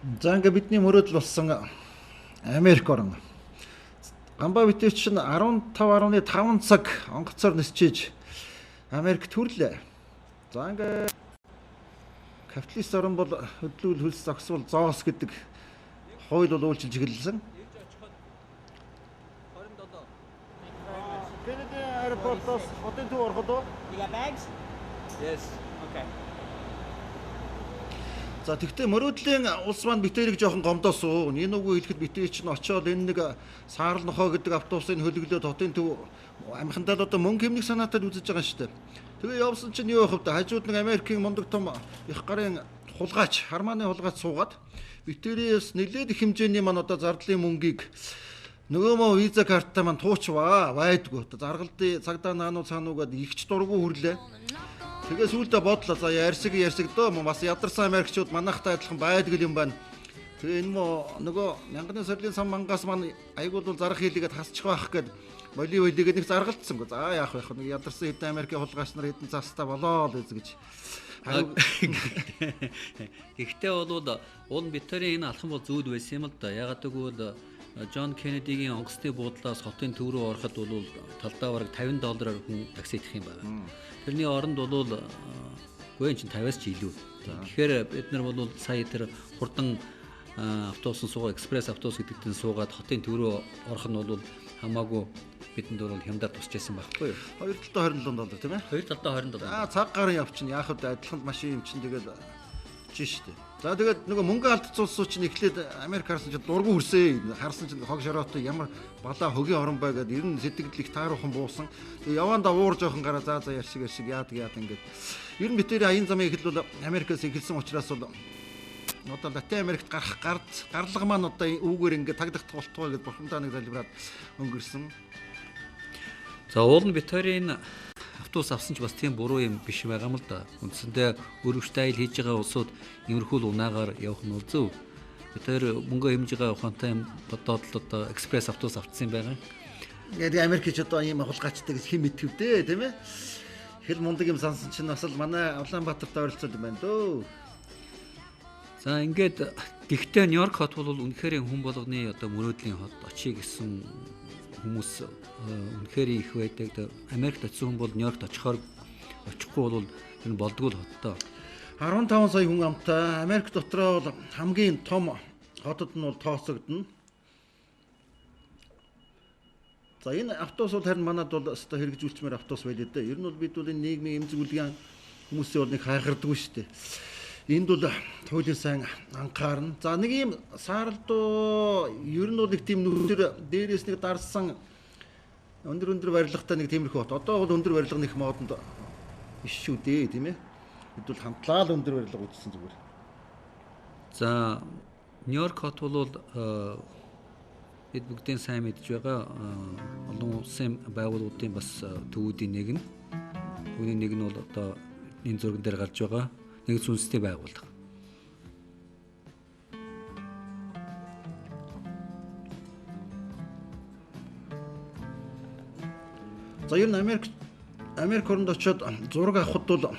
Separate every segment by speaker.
Speaker 1: За ингээ бидний мөрөөдөл болсон Америк орн. Гамбаа битэр чинь 15.5 цаг онгоцоор нисчиж Америк төрлөө. За ингээ капиталист орн бол хөдлүүл хөлс зогсвол зоос гэдэг хууль бол үйлчилж эхэлсэн. Кеннеди аэропортоос хотын төв ороход уу?
Speaker 2: You got bags?
Speaker 3: Yes.
Speaker 2: Okay.
Speaker 1: За тэгвэл мөрөөдлийн улс маань битэрийг жоохон гомдоосоо. Энэ үгүй хэлэхэд битэр чинь очиод энэ нэг саарл нохоо гэдэг автобусын хөлөглөөд хотын төв амхандаа л одоо мөнгө хэмнэх санаатай л үзэж байгаа шүү дээ. Тэгээ явсан чинь юу явах вэ? Хажууд нэг Америкийн мундаг том их гарын хулгайч, хармааны хулгайч суугаад битэрээс нэлээд их хэмжээний маань одоо зардлын мөнгийг нөгөө мө виза карттай маань туучваа байдгүй. Одоо заргалдын цагдаа наануу цаануугаад ихч дургу хүрлээ. Тэгээ сүүлдээ бодлоо. За ярьсаг ярьсаг дөө бас ядарсан Америкчууд манайхтай адилхан байдаг юм байна. Тэгээ энэ мө нөгөө мянганы сарлын сан мангаас маань айгуул бол зарах хийлгээд хасчих байх гээд моли болигээд нэг заргалдсангүй. За яах вэ? Нэг ядарсан хэдэн Америкийн хулгайч нар хэдэн цаастаа болоо л гэж.
Speaker 3: Гэхдээ бол уул нь битэрийн энэ алхам бол зүүд байсан юм л да. Ягаад гэвэл Джон Кеннедигийн онгоцны буудлаас хотын төв рүү ороход бол талдаа бараг 50 доллараар хүн такси идэх юм байна. Тэрний оронд бол үгүй энэ чинь 50-аас ч илүү. Тэгэхээр бид нар бол сая тэр хурдан автобусын суугаа экспресс автобус гэдэгтэн суугаад хотын төв рүү орох нь бол хамаагүй бидэнд бол хямдар тусч байсан байхгүй юу?
Speaker 1: Хоёр талдаа 27 доллар тийм ээ?
Speaker 3: Хоёр талдаа 27.
Speaker 1: За цаг гарын явчихна. Яах вэ? Адилхан машин юм чинь тэгэл очиж штэ. За тэгээд нөгөө мөнгө алдцуулсан чинь эхлээд Америк харсан чинь дургу хүрсээ. Харсан чинь хог шороотой ямар балаа хөгийн орон бай гэдээ ер нь сэтгэл их тааруухан буусан. Тэгээд явандаа уур жоохон гараа за за ярьшиг ярьшиг яадаг яадаг ингээд. Ер нь битэрийн аян замын эхэл бол Америкаас эхэлсэн учраас бол одоо Латин Америкт гарах гарлага маань одоо үүгээр ингээд тагдах болтугай гэд бурхамдаа нэг залбираад өнгөрсөн.
Speaker 3: За уул нь битэрийн автобус авсан ч бас тийм буруу юм биш байгаа юм л да. Үндсэндээ өрөвчтэй аялал хийж байгаа улсууд иймэрхүү л унаагаар явах нь бол зөв. Бид тэр мөнгө хэмжиж байгаа ухаантай юм бодоод л одоо экспресс автобус авчихсан юм байгаа.
Speaker 1: Яг Америк ч одоо ийм хулгайчтай гэж хэн мэдгэв дээ, тийм ээ? Хэл мундаг юм сансан чинь бас л манай Улаанбаатарт ойролцоод юм байна дөө.
Speaker 3: За ингээд гэхдээ Нью-Йорк хот бол үнэхээр хүн болгоны одоо мөрөөдлийн хот очие гэсэн хүмүүс үнэхээр их байдаг. Америкт очисон хүн бол Нью-Йоркт очихоор очихгүй бол тэр нь болдгоо л хоттой.
Speaker 1: 15 сая хүн амтай Америк дотроо бол хамгийн том хотод нь бол тооцогдоно. За энэ автобус бол харин манад бол өстой хэрэгжүүлчмээр автобус байлээ дээ. Ер нь бол бид бол энэ нийгмийн эмзэг үлгийн хүмүүсийн бол нэг хайхардаггүй шүү дээ. Энд бол туйлын сайн анхаарна. За нэг ийм сааралдуу ер нь бол нэг тийм нүдэр дээрээс нэг дарсан өндөр өндөр барилгатай нэг тиймэрхүү хот. Одоо бол өндөр барилга нэг модонд биш шүү дээ, тийм ээ. Бид бол хамтлаа л өндөр барилга үзсэн зүгээр.
Speaker 3: За Нью-Йорк хот бол бид бүгдийн сайн мэдж байгаа олон улсын байгууллагуудын бас төвүүдийн нэг нь. Түүний нэг нь бол одоо энэ зурган дээр гарч байгаа нэгдсэн үндэсний байгууллага.
Speaker 1: За ер нь Америк оронд очиод зураг авахд бол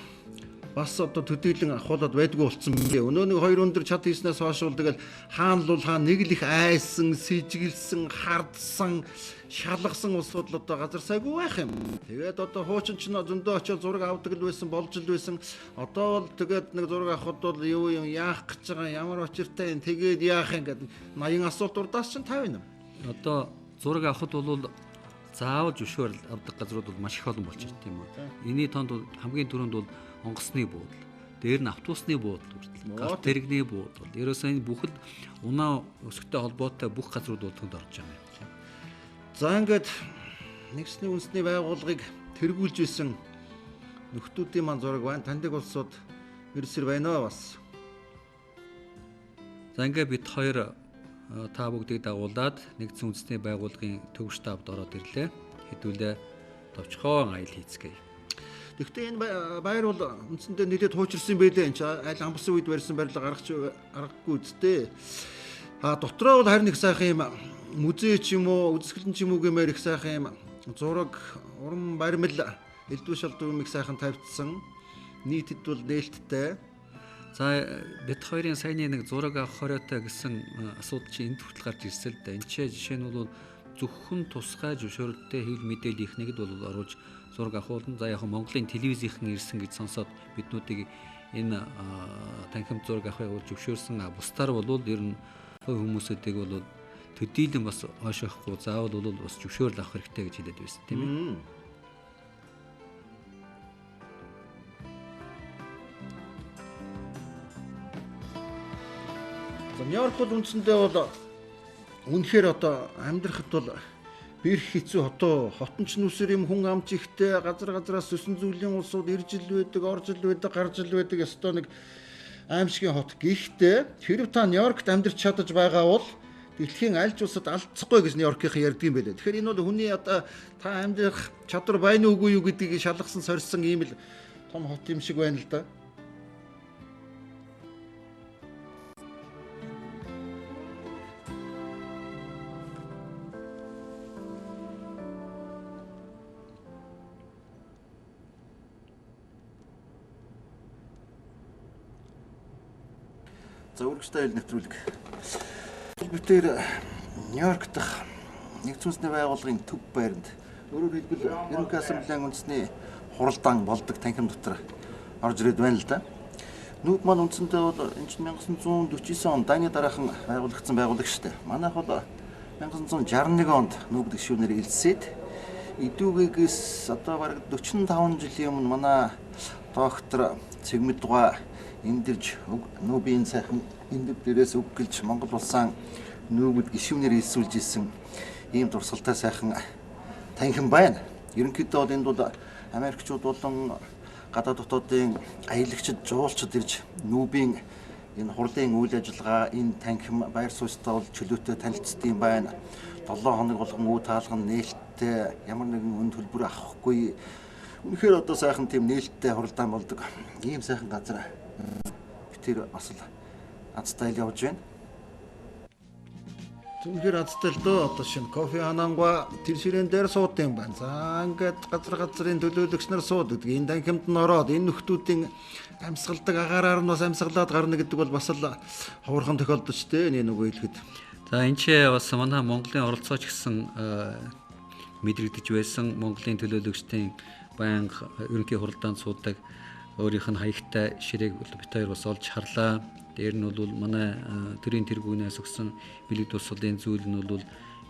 Speaker 1: бас одоо төдийлөн ахуулаад байдгүй болцсон юм. Өнөө нэг хоёр өндөр чат хийснээс хойш бол тэгэл хаан л хаан нэг л их айсан, сэжиглсэн, хардсан, шалгасан улсууд л одоо газар сайгүй байх юм. Тэгээд одоо хуучин ч зөндөө очиод зураг авдаг л байсан, болж л байсан. Одоо бол тэгээд нэг зураг авахд бол юу юм яах гэж байгаа, ямар учиртай юм, тэгээд яах юм гэдэг 80 асуулт урдаас чинь 50 юм.
Speaker 3: Одоо зураг авахд бол заавал зөвшөөрөл авдаг газрууд бол маш их олон болчих тийм үү. Энийний тоонд бол хамгийн түрүүнд бол онгоцны буудал, дээр нь автобусны буудал хүртэл, галт тэрэгний буудал. Ерөөсөө энэ бүхэл унаа өсгөтэй холбоотой бүх газрууд бол түнд орж байгаа юм.
Speaker 1: За ингээд нэгсний үндэсний байгууллагыг тэргүүлж исэн нөхдүүдийн маань зураг байна. Таньдаг улсууд ерөөсөр байна уу бас.
Speaker 3: За ингээд бид хоёр та бүгдийг дагуулад нэгдсэн үндэсний байгууллагын төв штабд ороод ирлээ. Хэдүүлээ товчхон аялал хийцгээе.
Speaker 1: Гэхдээ энэ байр бол үндсэндээ нэлээд хуучирсан байлээ. Энэ чинь аль амбсан үед барьсан барилга аргагүй үсттэй. А дотроо бол харин их сайхан юм музей ч юм уу, үзэсгэлэн ч юм уу гэмээр их сайхан юм зураг, уран баримл, элдв шалдуу юм их сайхан тавьдсан. Нийтэд бол нээлттэй.
Speaker 3: За бид хоёрын саяны нэг зураг авах хориотой гэсэн асуудал чи энд хүртэл гарч ирсэн л да. Энд чи жишээ нь бол зөвхөн тусгай зөвшөөрөлттэй хэвлэл мэдээллийнхнийг бол оруулж зураг авахулна. За яг Монголын телевизийнхэн ирсэн гэж сонсоод биднүүдийг энэ танхимд зураг авахыг бол зөвшөөрсөн. Бусдаар бол ер нь хувь хүмүүсүүдийг бол төдийлөн бас ойшоохгүй заавал бол бас зөвшөөрөл авах хэрэгтэй гэж хэлээд байсан тийм ээ.
Speaker 1: За Нью-Йорк бол үндсэндээ бол үнэхээр одоо амьдрахад бол бэр хэцүү хотоо, хотон ч нүсэр юм хүн амч ихтэй, газар газраас өсөн зүйлийн улсууд ирж ил байдаг, орж ил байдаг, гарч ил байдаг, ёстой нэг аимшигын хот. Гэхдээ хэрв та Нью-Йоркт амьдарч чадаж байгаа бол дэлхийн аль ч улсад алдцахгүй гэж Нью-Йоркийнхэн ярьдаг юм байлээ. Тэгэхээр энэ бол хүний одоо та амьдрах чадвар байна уугүй юу гэдгийг шалгасан сорьсон ийм л том хот юм шиг байна л да. За үргэлжтэй айл нэвтрүүлэг. Бид тэр Нью-Йорк дахь нэгдсэн үндэсний байгууллагын төв байранд өөрөөр хэлбэл Ерөнхий Ассамблеийн үндэсний хуралдаан болдог танхим дотор орж ирээд байна л да. Нүүб маань үндсэндээ бол энэ чинь 1949 онд дайны дараахан байгуулагдсан байгууллага шүү дээ. Манайх бол 1961 онд нүүб гишүүнээр элсээд эдүүгээс одоо бараг 45 жилийн өмнө манай доктор Цэгмэдуга эндэрж нүүбийн сайхан эндэр дээрээс өггөлж Монгол улсаа нүүбэд гишүүнээр элсүүлж исэн ийм дурсгалтай сайхан танхим байна. Ерөнхийдөө бол энд бол Америкчууд болон гадаад дотоодын аялагчид, жуулчид ирж нүүбийн энэ хурлын үйл ажиллагаа, энэ танхим байр суурьтай бол чөлөөтэй танилцдаг юм байна. 7 хоног болгон үе таалган нээлттэй ямар нэгэн үн төлбөр авахгүй. Үнэхээр одоо сайхан тийм нээлттэй хуралдаан болдог ийм сайхан газар би тэр бас л азтай л явж байна. Үнэхээр азтай л дөө одоо шинэ кофе ханангуа тэр ширээн дээр сууд юм байна. За ингээд газар газрын төлөөлөгч нар сууд гэдэг. Энэ танхимд нь ороод энэ нөхдүүдийн амьсгалдаг агаараар нь бас амьсгалаад гарна гэдэг бол бас л ховорхон тохиолдол ч дээ нэг нөгөө хэлэхэд.
Speaker 3: За энэ ч бас манай Монголын оролцооч гэсэн мэдрэгдэж байсан Монголын төлөөлөгчдийн байнга ерөнхий хуралдаанд суудаг өөрийнх нь хаягтай ширээг бит хоёр бас олж харлаа. Дээр нь бол манай төрийн тэргүүнээс өгсөн бэлэг дурсгалын зүйл нь бол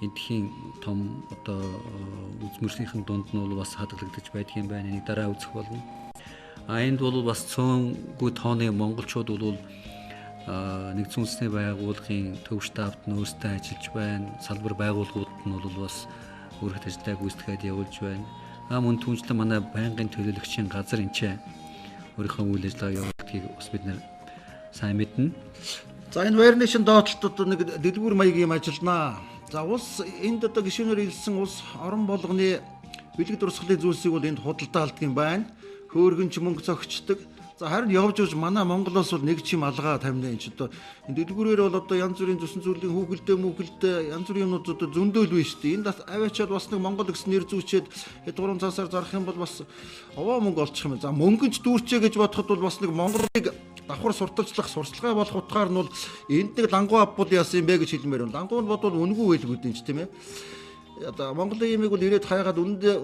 Speaker 3: эндхийн том одоо үзмөрсийнхэн дунд нь бол бас хадгалагдаж байдаг юм байна. Энийг дараа үзэх болно. А энд бол бас цөөнгүй тооны монголчууд бол нэгдсэн үндэсний байгууллагын төв штабт нь өөрсдөө ажиллаж байна. Салбар байгууллагууд нь бол бас өөрхөд ажлаа гүйцэтгээд явуулж байна. А мөн түншлэн манай байнгын төлөөлөгчийн газар энэ ч өөрийнхөө үйл ажиллагаа явуулдгийг бас бид нэр сайн мэднэ.
Speaker 1: За энэ байрны шин доотлолт одоо нэг дэлгүүр маягийн юм ажилланаа. За улс энд одоо гишүүнээр илсэн улс орон болгоны бэлэг дурсгалын зүйлсийг бол энд худалдаалдаг юм байна. Хөөргөнч мөнгө зогчдөг. За харин явж явж манай Монголоос бол нэг чим алгаа тавина энэ ч одоо энэ дэлгүүрээр бол одоо янз бүрийн зүсэн зүйлийн хүүхэлдэй мүүхэлдэй янз бүрийн юмнууд одоо зөндөөл биш үү. Энд аваачаад бас нэг Монгол гэсэн нэр зүүчээд 3 цаасаар зарах юм бол бас овоо мөнгө олчих юм. За мөнгөнд дүүрчээ гэж бодоход бол бас нэг Монголыг давхар сурталчлах сурчлагаа болох утгаар нь бол энд нэг лангуу авбал яасан юм бэ гэж хэлмээр байна. Лангуу нь бодвол үнэгүй байлгүй дээ ч тийм ээ. Одоо Монголын ямиг бол ирээд хайгаад үнэндээ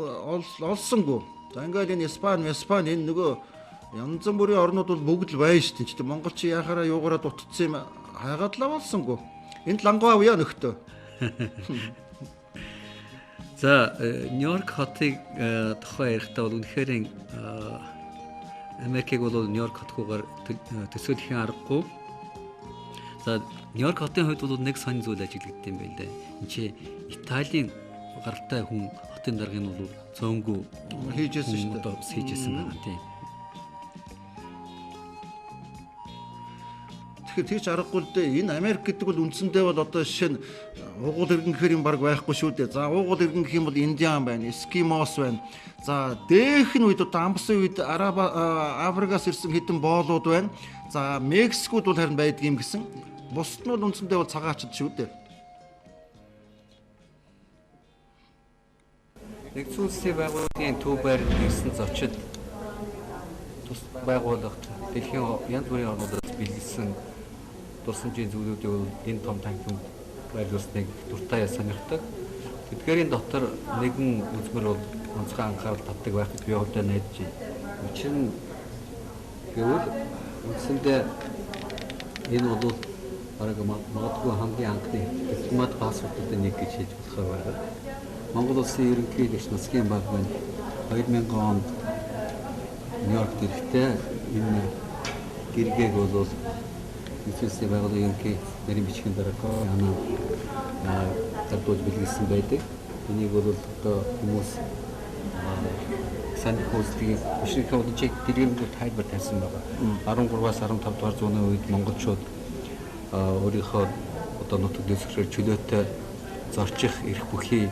Speaker 1: олсонгүй. За ингээл энэ Испани, Испани энэ нөгөө янз бүрийн орнууд бол бүгд л байна шүү дээ. Монголч яхаараа юугаараа дутцсан юм хайгаад л авалсангүй. Энд лангуу авъя нөхдөө.
Speaker 3: За Нью-Йорк хотыг тухай ярихдаа бол үнэхээр Америкийг бол Нью-Йорк хотгүйгээр төсөөлөхийн аргагүй. За Нью-Йорк хотын хувьд бол нэг сонь зүйл ажиглагдсан юм байна лээ. Энд чи Италийн гаралтай хүн хотын даргын бол цөөнгүү
Speaker 1: хийжсэн шүү дээ.
Speaker 3: Бас хийжсэн байгаа тийм.
Speaker 1: Тэгэхээр тэр ч аргагүй л дээ. Энэ Америк гэдэг бол үндсэндээ бол одоо жишээ нь уугуул иргэн гэхэр юм баг байхгүй шүү дээ. За уугуул иргэн гэх юм бол Индиан байна, Эскимос байна. За дээхэн үед одоо амбсан үед Араб Африкаас ирсэн хэдэн боолууд байна. За Мексикууд бол харин байдаг юм гэсэн. Бусд нь бол үндсэндээ бол цагаачд шүү дээ.
Speaker 3: Нэгдсэн үндэсний байгууллагын төв байранд ирсэн зочид тус байгууллагт дэлхийн янз бүрийн орнуудаас бэлгэлсэн дурсамжийн зүйлүүдийг бол энэ том танхимд байрлуулсныг дуртай сонирхдаг. Тэдгээрийн дотор нэгэн үзмэр бол онцгой анхаарал татдаг байх гэж би хувьдаа найдаж байна. Учир нь гэвэл үндсэндээ энэ бол бараг магадгүй хамгийн анхны дипломат паспортуудын нэг гэж хэлж болохоор байна. Монгол улсын ерөнхийлөгч Нацгийн Багван 2000 онд Нью-Йоркт ирэхдээ энэ гэргээг бол Нэгдсэн байгууллагын ерөнхий нарийн бичгийн дарга Ана зардуулж бэлгэлсэн байдаг. Энийг бол одоо хүмүүс санхүүжилтийн мишнэрийн удирдлагын дэлгэрэнгүй тайлбар тавьсан байгаа. 13-аас 15 дугаар зууны үед монголчууд өөрийнхөө одоо нутаг дэвсгэрээр чөлөөтэй зорчих эрх бүхий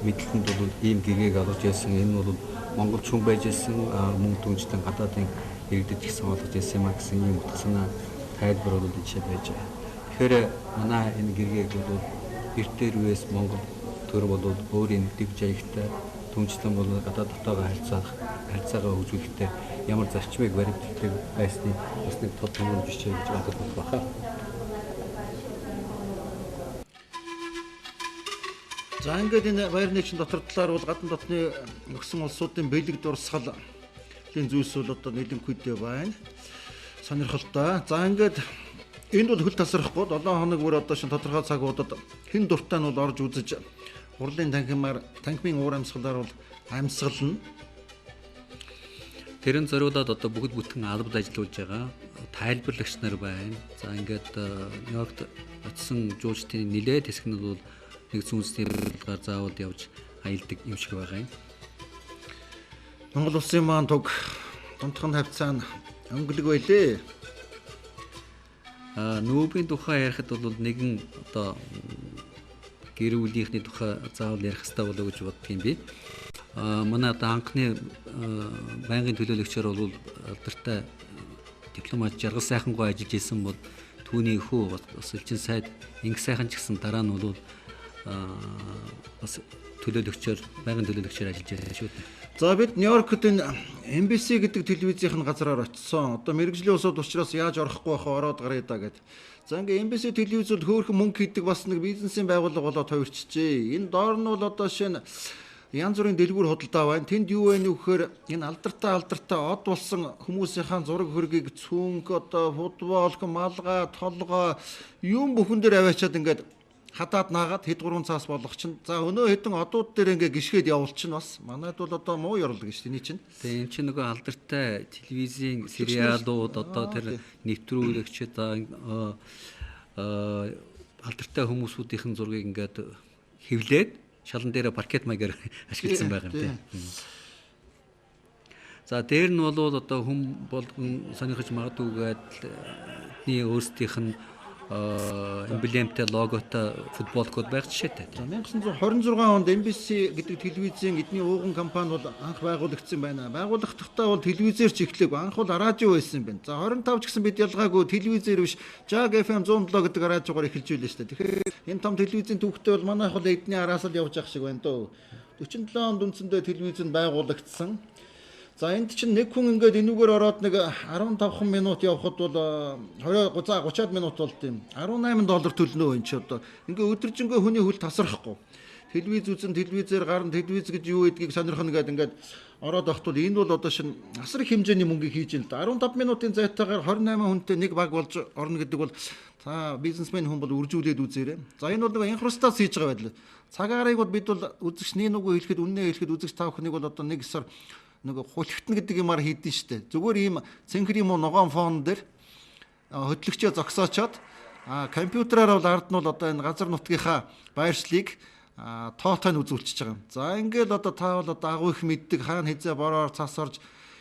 Speaker 3: мэдлэлтэнд бол ийм гэргээг олгож яасан. Энэ бол монголч хүн байж байсан, мөн түнжтэн гадаадын иргэдэд гэсэн олгож яасан юм а гэсэн ийм утга санаа тайлбар бол энэ байж байгаа. Тэгэхээр манай энэ гэргээг бол эрт дээрвээс Монгол төр бол өөрийн дэв жаягтай түнжлэн бол гадаад дотоогоо харилцаагаа хөгжүүлэхдээ ямар зарчмыг баримталдаг байсны бас нэг тод томрон жишээ гэж бодож болох байхаа.
Speaker 1: За ингээд энэ байрны чин дотор талаар бол гадна дотны өгсөн улсуудын бэлэг дурсгалын зүйлс бол одоо нэлэнхүйдээ байна. Сонирхолтой. За ингээд энд бол хөл тасрахгүй 7 хоног бүр одоо шин тодорхой цагуудад хэн дуртай нь бол орж үзэж хурлын танхимын уур амьсгалаар бол амьсгална.
Speaker 3: Тэрэн зориулаад одоо бүгд бүтэн албад ажиллуулж байгаа тайлбарлагч нар байна. За ингээд Нью-Йоркт очисон жуулчдын нэлээд хэсэг нь бол нэгдсэн үндэсний бодлогоор заавал явж аялдаг юм шиг байгаа юм.
Speaker 1: Монгол улсын маань туг дундхан хавцаа нь өнгөлөг байлээ.
Speaker 3: Нүүбийн тухай ярихад бол нэгэн одоо гэр бүлийнхний тухай заавал ярих хэрэгтэй болоо гэж боддог юм би. Манай одоо анхны байнгын төлөөлөгчөөр бол алдартай дипломат Жаргал Сайхангуй ажиллаж исэн бол түүний хүү бас элчин сайд Инг Сайхан ч гэсэн дараа нь бол бас төлөөлөгчөөр байнгын төлөөлөгчөөр ажиллаж байсан шүү дээ.
Speaker 1: За бид Нью-Йоркт энэ NBC гэдэг телевизийн газраар очисон. Одоо мэргэжлийн улсууд учраас яаж орохгүй байх вэ? Ороод гаръя да гэд. За ингээ NBC телевиз бол хөөрхөн мөнгө хийдэг бас нэг бизнесийн байгууллага болоод хувирчжээ. Энэ доор нь бол одоо шинэ янз бүрийн дэлгүүр худалдаа байна. Тэнд юу вэ гэхээр энэ алдартай од болсон хүмүүсийнхаа зураг хөргийг цүнх одоо футбол, малгай, толгой юм бүхэн дээр аваачаад ингээд хадаад наагаад хэд гурван цаас болгох чинь. За өнөө хэдэн одууд дээр ингээ гიშгээд явуулчихна бас. Манайд бол одоо муу ёрол гэж тэний чинь.
Speaker 3: Тэгээ эн чинь нөгөө алдартай телевизийн сериалууд одоо тэр нэвтрүүлэгчид алдартай хүмүүсүүдийн зургийг ингээд хэвлээд шалан дээр паркет маягаар ашигласан байгаа юм тийм. За дээр нь бол одоо хүн болгон сонирхож магадгүйгээд эдний өөрсдийнх нь эмблемтэй, логотой футболкууд байх жишээтэй.
Speaker 1: За 1926 онд NBC гэдэг телевизийн эдний ууган компани бол анх байгуулагдсан байна. Байгуулагдахдаа бол телевизээр ч эхлэегүй. Анх бол радио байсан юм байна. За 25 ч гэсэн бид ялгаагүй телевизээр биш Jag FM 107 гэдэг радиогоор эхэлж байлаа шүү дээ. Тэгэхээр энэ том телевизийн түүхтэй бол манайх бол эдний араас л явж явах шиг байна дөө. 47 онд үндсэндээ телевиз нь байгуулагдсан. За энд чинь нэг хүн ингээд энүүгээр ороод нэг 15 минут явхад бол 20 за 30-аад минут болд юм. $18 төлнө энэ чи одоо. Ингээ өдөржингөө хүний хөл тасрахгүй. Телевиз үзэн, телевизээр гарна, телевиз гэж юу гэдгийг сонирхно гэдэг ингээд ороод байхад бол энэ бол одоо шин асар их хэмжээний мөнгийг хийж ин л да. 15 минутын зайтайгаар 28 хүнтэй нэг баг болж орно гэдэг бол за бизнесмен хүн бол үржүүлээд үзээрэй. За энэ бол нэг инхрустаас хийж байгаа байдал. Цагаарыг бол бид бол үзэгч нэг үгүй хэлэхэд үннээ хэлэхэд үзэгч та бүхнийг бол одоо нэг ёсоор нөгөө хулхитна гэдэг юмар хийдэн штэ. Зүгээр ийм цэнхэр юм уу ногоон фон дээр хөтлөгчөө зогсоочоод компьютераар бол ард нь бол одоо энэ газар нутгийнхаа байршлыг тоотой нь үзүүлчихэж байгаа юм. За ингээл одоо та бол одоо агуу их мэддэг, хаана хизээ бороор цас орж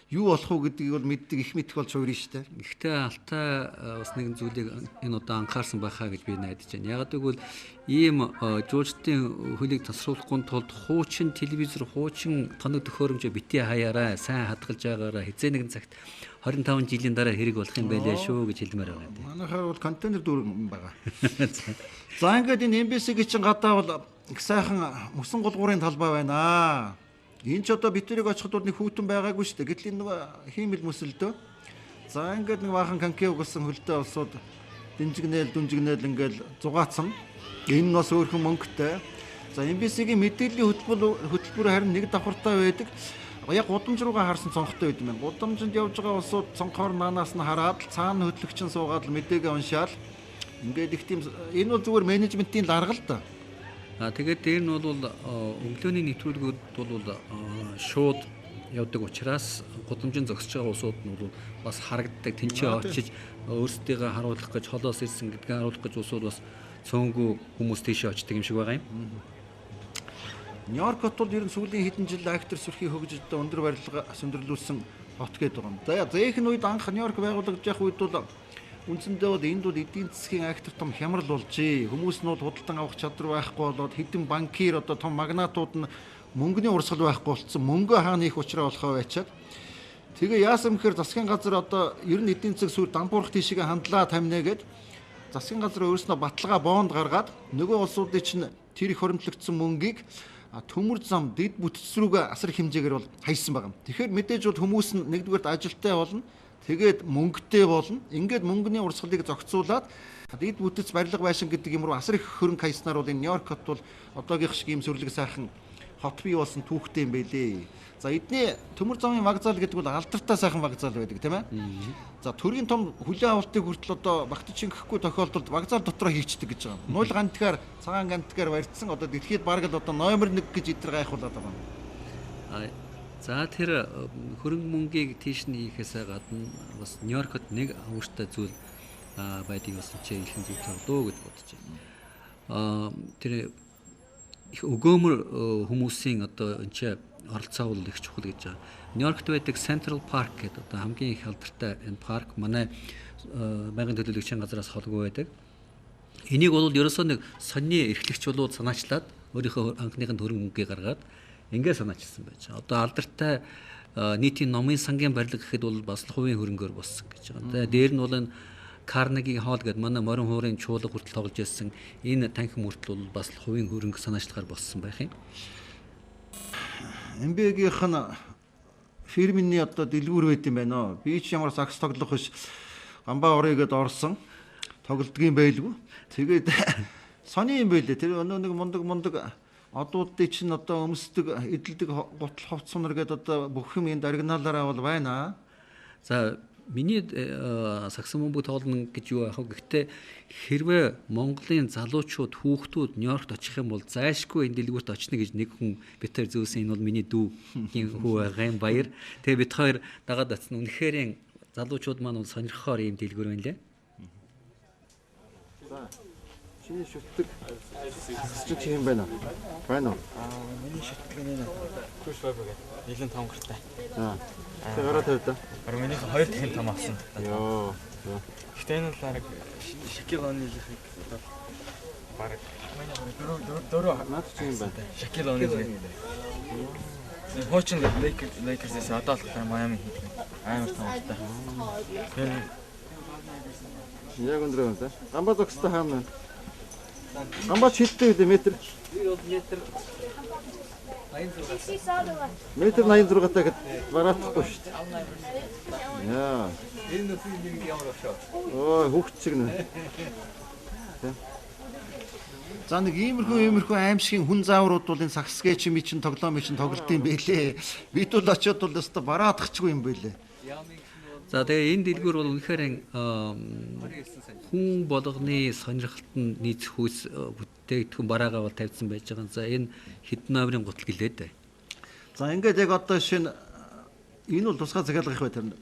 Speaker 1: юу болох уу гэдгийг бол мэддэг, их мэдэх болж хувирна штэ.
Speaker 3: Гэхдээ Алтай бас нэгэн зүйлийг энэ удаа анхаарсан байхаа гэж би найдаж байна. Ягаад гэвэл ийм жуулчдын хөлийг тасруулахгүй тулд хуучин телевизэр, хуучин тоног төхөөрөмжөө битгий хаяараа, сайн хадгалж байгаараа хизээ нэгэн цагт 25 жилийн дараа хэрэг болох юм байлээ шүү гэж хэлмээр байгаа юм.
Speaker 1: Манайхаар бол контейнер дүүрэн байгаа. За ингээд энэ NBC-гийн чинь гадаа бол их сайхан мөсөн гулгуурын талбай байна. Энэ ч одоо битэрийг очиход бол нэг хүүтэн байгаагүй шүү дээ. Гэтэл энэ нөгөө хиймэл мөсөлдөө. За ингээд нэг баахан конки угсан хөлтэй улсууд дэнжигнээл дүнжигнээл ингээд зугаацсан. Энэ нь бас өөрхөн мөнгөтэй. За MBC-гийн мэдээллийн хөтөлбөр харин нэг давхартай байдаг. Яг гудамж руугаа харсан цонхтой байд юм байна. Гудамжинд явж байгаа улсууд цонхоор наанаас нь хараад цаана хөтлөгч нь суугаад л мэдээгээ уншаал ингээд их тийм энэ бол зүгээр менежментийн ларга л да.
Speaker 3: А тэгээд дээр нь бол өглөөний нэвтрүүлгүүд бол шууд явдаг учраас гудамжинд зогсож байгаа улсууд нь бол бас харагддаг. Тэнцээ очиж өөрсдийгөө харуулах гэж холоос ирсэн гэдгийг харуулах гэж улсууд бас цөөнгүү хүмүүс тийшээ очдог юм шиг байгаа юм.
Speaker 1: Нью-Йорк хот бол ер нь сүүлийн хэдэн жил актер сүрхий хөгжөлтөд өндөр барилга сүндэрлүүлсэн хот гэдэг юм. За зээх нь үед анх Нью-Йорк байгуулагдаж явах үед бол үндсэндээ бол энд бол эдийн засгийн актер том хямрал болжээ. Хүмүүс нь бол худалдан авах чадвар байхгүй болоод хэдэн банкир одоо том магнатууд нь мөнгөний урсгал байхгүй болцсон. Мөнгөө хаана их учраа болохоо байчаад. Тэгээ яасан гэхээр засгийн газар одоо ер нь эдийн засаг сүр дампуурах тийшээ хандлаа тамина гэд засгийн газар өөрснөө баталгаа бонд гаргаад нөгөө улсуудын чинь тэр их хоримтлогдсон мөнгийг төмөр зам дэд бүтц рүүгээ асар хэмжээгээр бол хайсан байгаа. Тэгэхээр мэдээж бол хүмүүс нь нэгдүгээрт ажилтай болно. Тэгээд мөнгөтэй болно. Ингээд мөнгөний урсгалыг зохицуулаад дэд бүтц барилга байшин гэдэг юм руу асар их хөрөнгө хайснаар бол энэ Нью-Йорк хот бол одоогийнх шиг ийм сүрлэг сайхан хот бий болсон түүхтэй юм байлээ. За эдний төмөр замын вокзал гэдэг бол алдартай сайхан вокзал байдаг тийм ээ. За төрийн том хүлээн авалтыг хүртэл одоо багтаж шингэхгүй тохиолдолд вокзал дотроо хийчдэг гэж байгаа. Нул гантгаар цагаан гантгаар барьцсан одоо дэлхийд бараг л одоо номер 1 гэж эдэр гайхуулаад байгаа юм.
Speaker 3: За тэр хөрөнгө мөнгийг тийш нь хийхээсээ гадна бас Нью-Йоркод нэг өөртөө зүйл байдгийг бас чи илхэн зүйтэй болов уу гэж бодож байна. Тэр их өгөөмөр хүмүүсийн одоо энэ чи оролцоо бол их чухал гэж байгаа. Нью-Йоркт байдаг Central Park гэдэг одоо хамгийн их алдартай энэ парк манай байнгын төлөөлөгчийн газраас холгүй байдаг. Энийг бол ерөөсөө нэг сонины эрхлэгч болоод санаачлаад өөрийнхөө анхных нь хөрөнгө мөнгийг гаргаад ингээд санаачилсан байж байгаа. Одоо алдартай нийтийн номын сангийн барилга гэхэд бол бас л хувийн хөрөнгөөр болсон гэж байгаа. Тэгээ дээр нь бол энэ Карнеги хоол гэдэг манай морин хуурын чуулга хүртэл тоглож ирсэн энэ танхим хүртэл бол бас л хувийн хөрөнгө санаачлахаар болсон байх юм.
Speaker 1: MB-гийнх нь фирмийн одоо дэлгүүр байт юм байна. Би ч ямар сакс тоглох биш гамбаа орё гэдээ орсон. Тоглодгийн байлгүй. Тэгээд сони юм байлээ. Тэр өнөө нэг мундаг одуудын чинь одоо өмсдөг, эдэлдэг гутал хувц сунар гэдээ одоо бүх юм энд оригиналаараа бол байна.
Speaker 3: За миний саксон бөмбөг тоглоно гэж юу яах вэ? Гэхдээ хэрвээ Монголын залуучууд хүүхдүүд Нью-Йоркт очих юм бол зайлшгүй энэ дэлгүүрт очно гэж нэг хүн бид хоёр зөөсөн. Энэ бол миний дүүгийн хүү байгаа юм баяр. Тэгээ бид хоёр дагаад очсон. Үнэхээр залуучууд маань бол сонирхохоор ийм дэлгүүр байна лээ.
Speaker 1: За чиний шүтдэг чи юм байна уу? Байна уу?
Speaker 2: Миний шүтдэг нь Курш Вебер гэдэг нэлээд том гартай.
Speaker 1: За. Тэг гараа тавь да.
Speaker 2: Бараг минийх хоёр дахин том авсан.
Speaker 1: Йоо.
Speaker 2: Гэхдээ энэ бол бараг Шакил О'Нилийнхыг бараг миний дөрөв
Speaker 1: наад чи юм байна.
Speaker 2: Шакил О'Нил. Хуучин Lakers-ээс одоо болохоор Майами хийдэг. Амар том гартай.
Speaker 1: Яг өндөр байна да. Гамбаа зогстой хаана байна? Гамбаа шидтэй үү метр?
Speaker 3: Би бол метр 86.
Speaker 1: Метр 86 таа гэд бараатахгүй шүү дээ. Яа.
Speaker 3: Энэ нөхрийн нэг ямар багшаа.
Speaker 1: Ой, хүүхд шиг нэ. За нэг иймэрхүү аимшигын хүн зааврууд бол энэ саксгээ чи ми чин тоглоом чинь тоглолт юм бэлээ. Бид бол очиод бол өстө бараатахчгүй юм бэлээ.
Speaker 3: За тэгээ энэ дэлгүүр бол үнэхээр хүн болгоны сонирхолт нь нийцэх хүйс бүтээгдэхүүн бараагаа бол тавьсан байж байгаа. За энэ хэдэн номерын гутал гэлээ дээ.
Speaker 1: За ингээд яг одоо шинэ энэ бол тусгай захиалга их бай тэр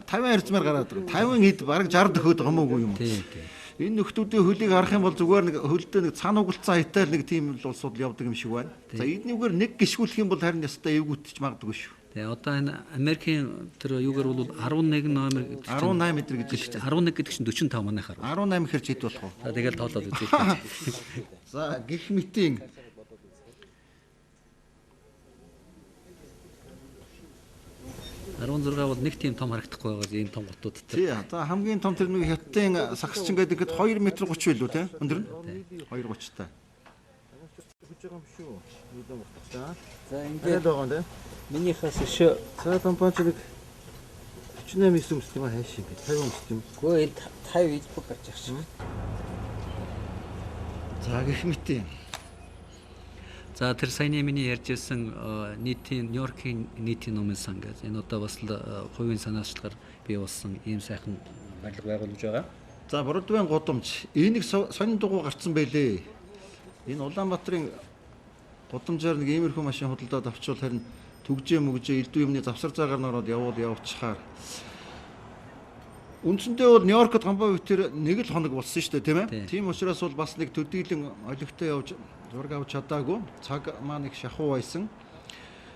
Speaker 1: 50 арзмаар гараад байгаа. 50 хэд бараг 60 дөхөөд байгаа юм уу юм.
Speaker 3: Тийм тийм.
Speaker 1: Энэ нөхдүүдийн хөлийг харах юм бол зүгээр нэг хөлдөө нэг цан угалцсан хайтал нэг тийм л улсууд явдаг юм шиг байна. За эднийгээр нэг гიშгүүлэх юм бол харин ястай эвгүйтж магадгүй шүү.
Speaker 3: Тэгээ одоо энэ Америкийн тэр юугаар бол 11 номер гэдэг
Speaker 1: чинь 18 метр гэж шүү дээ.
Speaker 3: 11 гэдэг чинь 45 манайхаар.
Speaker 1: 18 хэр чид болох вэ?
Speaker 3: За тэгэл тоолоод үзье.
Speaker 1: За гих мэтийн
Speaker 3: 16 бол нэг тийм том харагдахгүй байгаа ийм том гутууд
Speaker 1: дээр. Тий. За хамгийн том тэр нэг хятадын сагсчин гэдэг ихэд 2 метр 30 билүү те? Өндөр нь? 2.30 та. Хүч байгаа юм шүү. Нийлэн утгатай.
Speaker 3: За ингээд
Speaker 1: байгаа юм те.
Speaker 3: Минийхээс өшөө
Speaker 1: цай компани нэг 48 9 өмсдөг юм аа хайш юм бэ? 50 өмсдөг юм.
Speaker 3: Гөө энэ 50 илбэг гарч ирж байна.
Speaker 1: За гэх мэт юм.
Speaker 3: За тэр саяны миний ярьж ирсэн нийтийн Нью-Йоркийн нийтийн номын сан гэж энэ одоо бас л хувийн санаачлагаар бий болсон ийм сайхан барилга байгуулж байгаа.
Speaker 1: За Бродвейн гудамж энэ нэг сонин дугуй гарцсан байлээ. Энэ Улаанбаатарын гудамжаар нэг иймэрхүү машин худалдаад авчвал харин түгжээ мүгжээ элдв юмны завсар заагаар нь ороод явуул явчихаар. Үндсэндээ бол Нью-Йоркод гамбай битэр нэг л хоног болсон шүү дээ, тийм ээ. Тийм учраас бол бас нэг төдийлөн олигтой явж зураг авч чадаагүй. Цаг маань их шахуу байсан.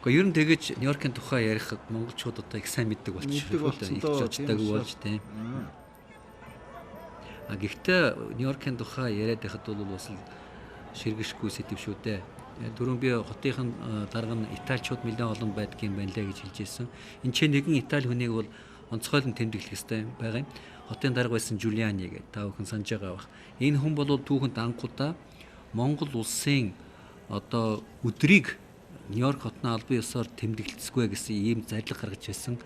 Speaker 3: Гэхдээ ер нь тэгэж Нью-Йоркийн тухай ярих монголчууд одоо их сайн мэддэг болчих.
Speaker 1: Мэддэг болсон
Speaker 3: доо. Болж тийм. А гэхдээ Нью-Йоркийн тухай яриад байхад бол бас л ширгэшгүй сэдэв шүү дээ. Түрүүн би хотынх нь дарга нь италичууд нэлээд олон байдгийн байна лээ гэж хэлж ирсэн. Энд ч нэгэн итали хүнийг бол онцгойлон тэмдэглэх ёстой байгаа юм. Хотын дарга байсан Жулиани гэдэг та бүхэн санаж байгаа бах. Энэ хүн бол түүхэнд анхудаа Монгол улсын одоо өдрийг Нью-Йорк хотны албан ёсоор тэмдэглэцгүй гэсэн ийм зарлиг гаргаж ирсэн.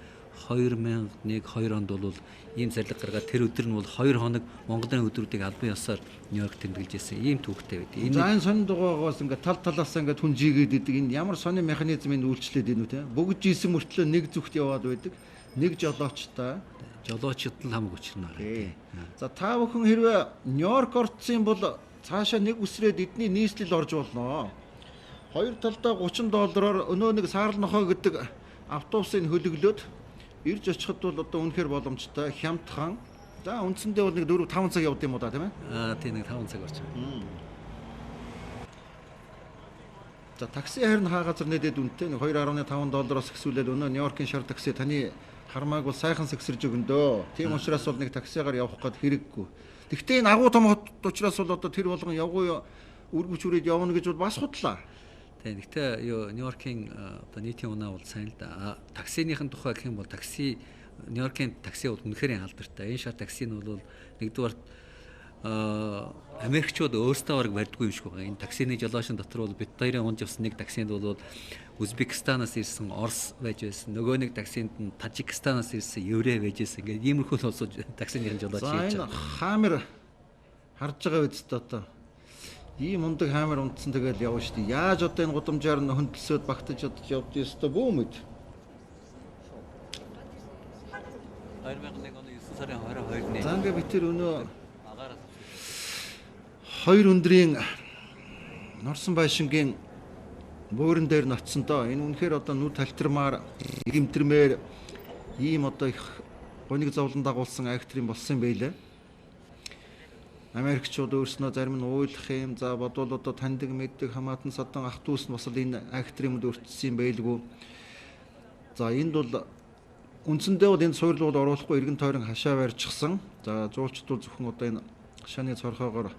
Speaker 3: 2001 2 онд бол ийм зарлиг гаргаад тэр өдөр нь бол 2 хоног Монголын өдрүүдийг албан ёсоор Нью-Йорк тэмдэглэж ирсэн. Ийм түүхтэй байдаг.
Speaker 1: Энэ за энэ сонин дугуйгоос ингээд тал талаас ингээд хүн жигээд идэг. Энэ ямар сонин механизм энэ үйлчлээд ийн үү те? Бүгд жийсэн мөртлөө нэг зүгт яваад байдаг. Нэг жолоочтой.
Speaker 3: Жолоочд нь хамаг учир нь байна.
Speaker 1: За та бүхэн хэрвээ Нью-Йорк орцсон бол цаашаа нэг үсрээд эдний нийслэл орж болно. Хоёр талдаа $30 өнөө нэг саарл нохой гэдэг автобусын хөлөглөөд ирж очиход бол одоо үнэхээр боломжтой. Хямдхан. За үндсэндээ бол нэг 4-5 цаг явд юм уу да тийм ээ?
Speaker 3: Аа тийм нэг 5 цаг орчих.
Speaker 1: За такси харин хаа газар нэдэд үнэтэй нэг $2.5 ихсүүлээд өнөө Нью-Йоркийн шар такси таны хармааг бол сайхан сэгсэрж өгөн дөө. Тийм учраас бол нэг таксигаар явах гээд хэрэггүй. Тэгвэл энэ агуу том хот учраас бол одоо тэр болгон явгүй өргөж үрээд явна гэж бол бас худлаа.
Speaker 3: Тийм. Гэхдээ юу Нью-Йоркийн одоо нийтийн унаа бол сайн л да. Таксиныхын тухай гэх юм бол такси Нью-Йоркийн такси бол үнэхээр алдартай. Энэ шар такси нь бол нэгдүгээр Америкчууд өөрсдөө бараг барьдгүй юм шиг байгаа. Энэ таксины жолоошин дотор бол бит хоёрын унж явсан нэг таксинд бол Узбекистанаас ирсэн Орос байж байсан. Нөгөө нэг таксинд нь Тажикстанаас ирсэн еврей байж байсан. Ингээд иймэрхүү улсууд таксиныхын жолооч
Speaker 1: хийж байгаа. Энэ хамер харж байгаа үсттэй одоо ийм мундаг хаамар унтсан тэгэл явна шүү дээ. Яаж одоо энэ гудамжаар нь хөндлөсөд багтаж чадж явд ёстой бүү мэд.
Speaker 3: 2001 оны 9 сарын 22-ны.
Speaker 1: За ингээ би тэр өнөө хоёр өндрийн Норсон байшингийн бууран дээр ноцсон доо. Энэ үнэхээр одоо нүд талтармаар гимтрмээр ийм одоо их гуниг зовлон дагуулсан актрийн болсон юм байлээ. Америкчууд өөрснөө зарим нь уйлах юм. За бодвол одоо таньдаг мэддэг хамаатан садан ах дүүс нь бас л энэ актрийн юмд өртсөн юм байлгүй. За энд бол үндсэндээ бол энэ суйрлууд оруулахгүй эргэн тойрон хашаа барьчихсан. За жуулчдууд бол зөвхөн одоо энэ хашааны цорхоогоор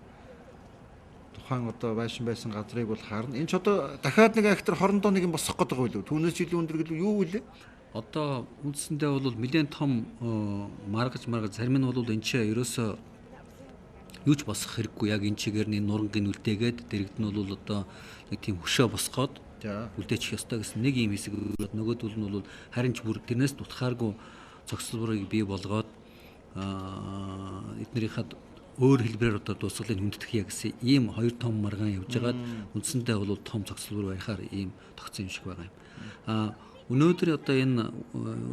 Speaker 1: тухайн одоо байшин байсан газрыг бол харна. Энэ ч одоо дахиад нэг актер хорондоо нэг юм босгох гэдэг байлгүй. Түүнээс ч илүү өндөр гэлүү юу вэ?
Speaker 3: Одоо үндсэндээ бол нэлээд том маргаж зарим нь бол энэ ч ерөөсөө юу ч босгох хэрэггүй. Яг энэ чигээр нь нурангийн үлдээгээд дэрэгд нь бол одоо нэг тийм хөшөө босгоод үлдээчих ёстой гэсэн нэг юм хэсэг. Нөгөөдөл нь бол харин ч бүр тэрнээс дутхааргүй цогцлборыг бий болгоод эднэрийнхээ өөр хэлбэрээр одоо дуусгалыг хүндэтгэе гэсэн ийм хоёр том маргаан явж байгаад үндсэндээ бол том цогцлбор байхаар ийм тогтсон юм шиг байгаа юм. А өнөөдөр одоо энэ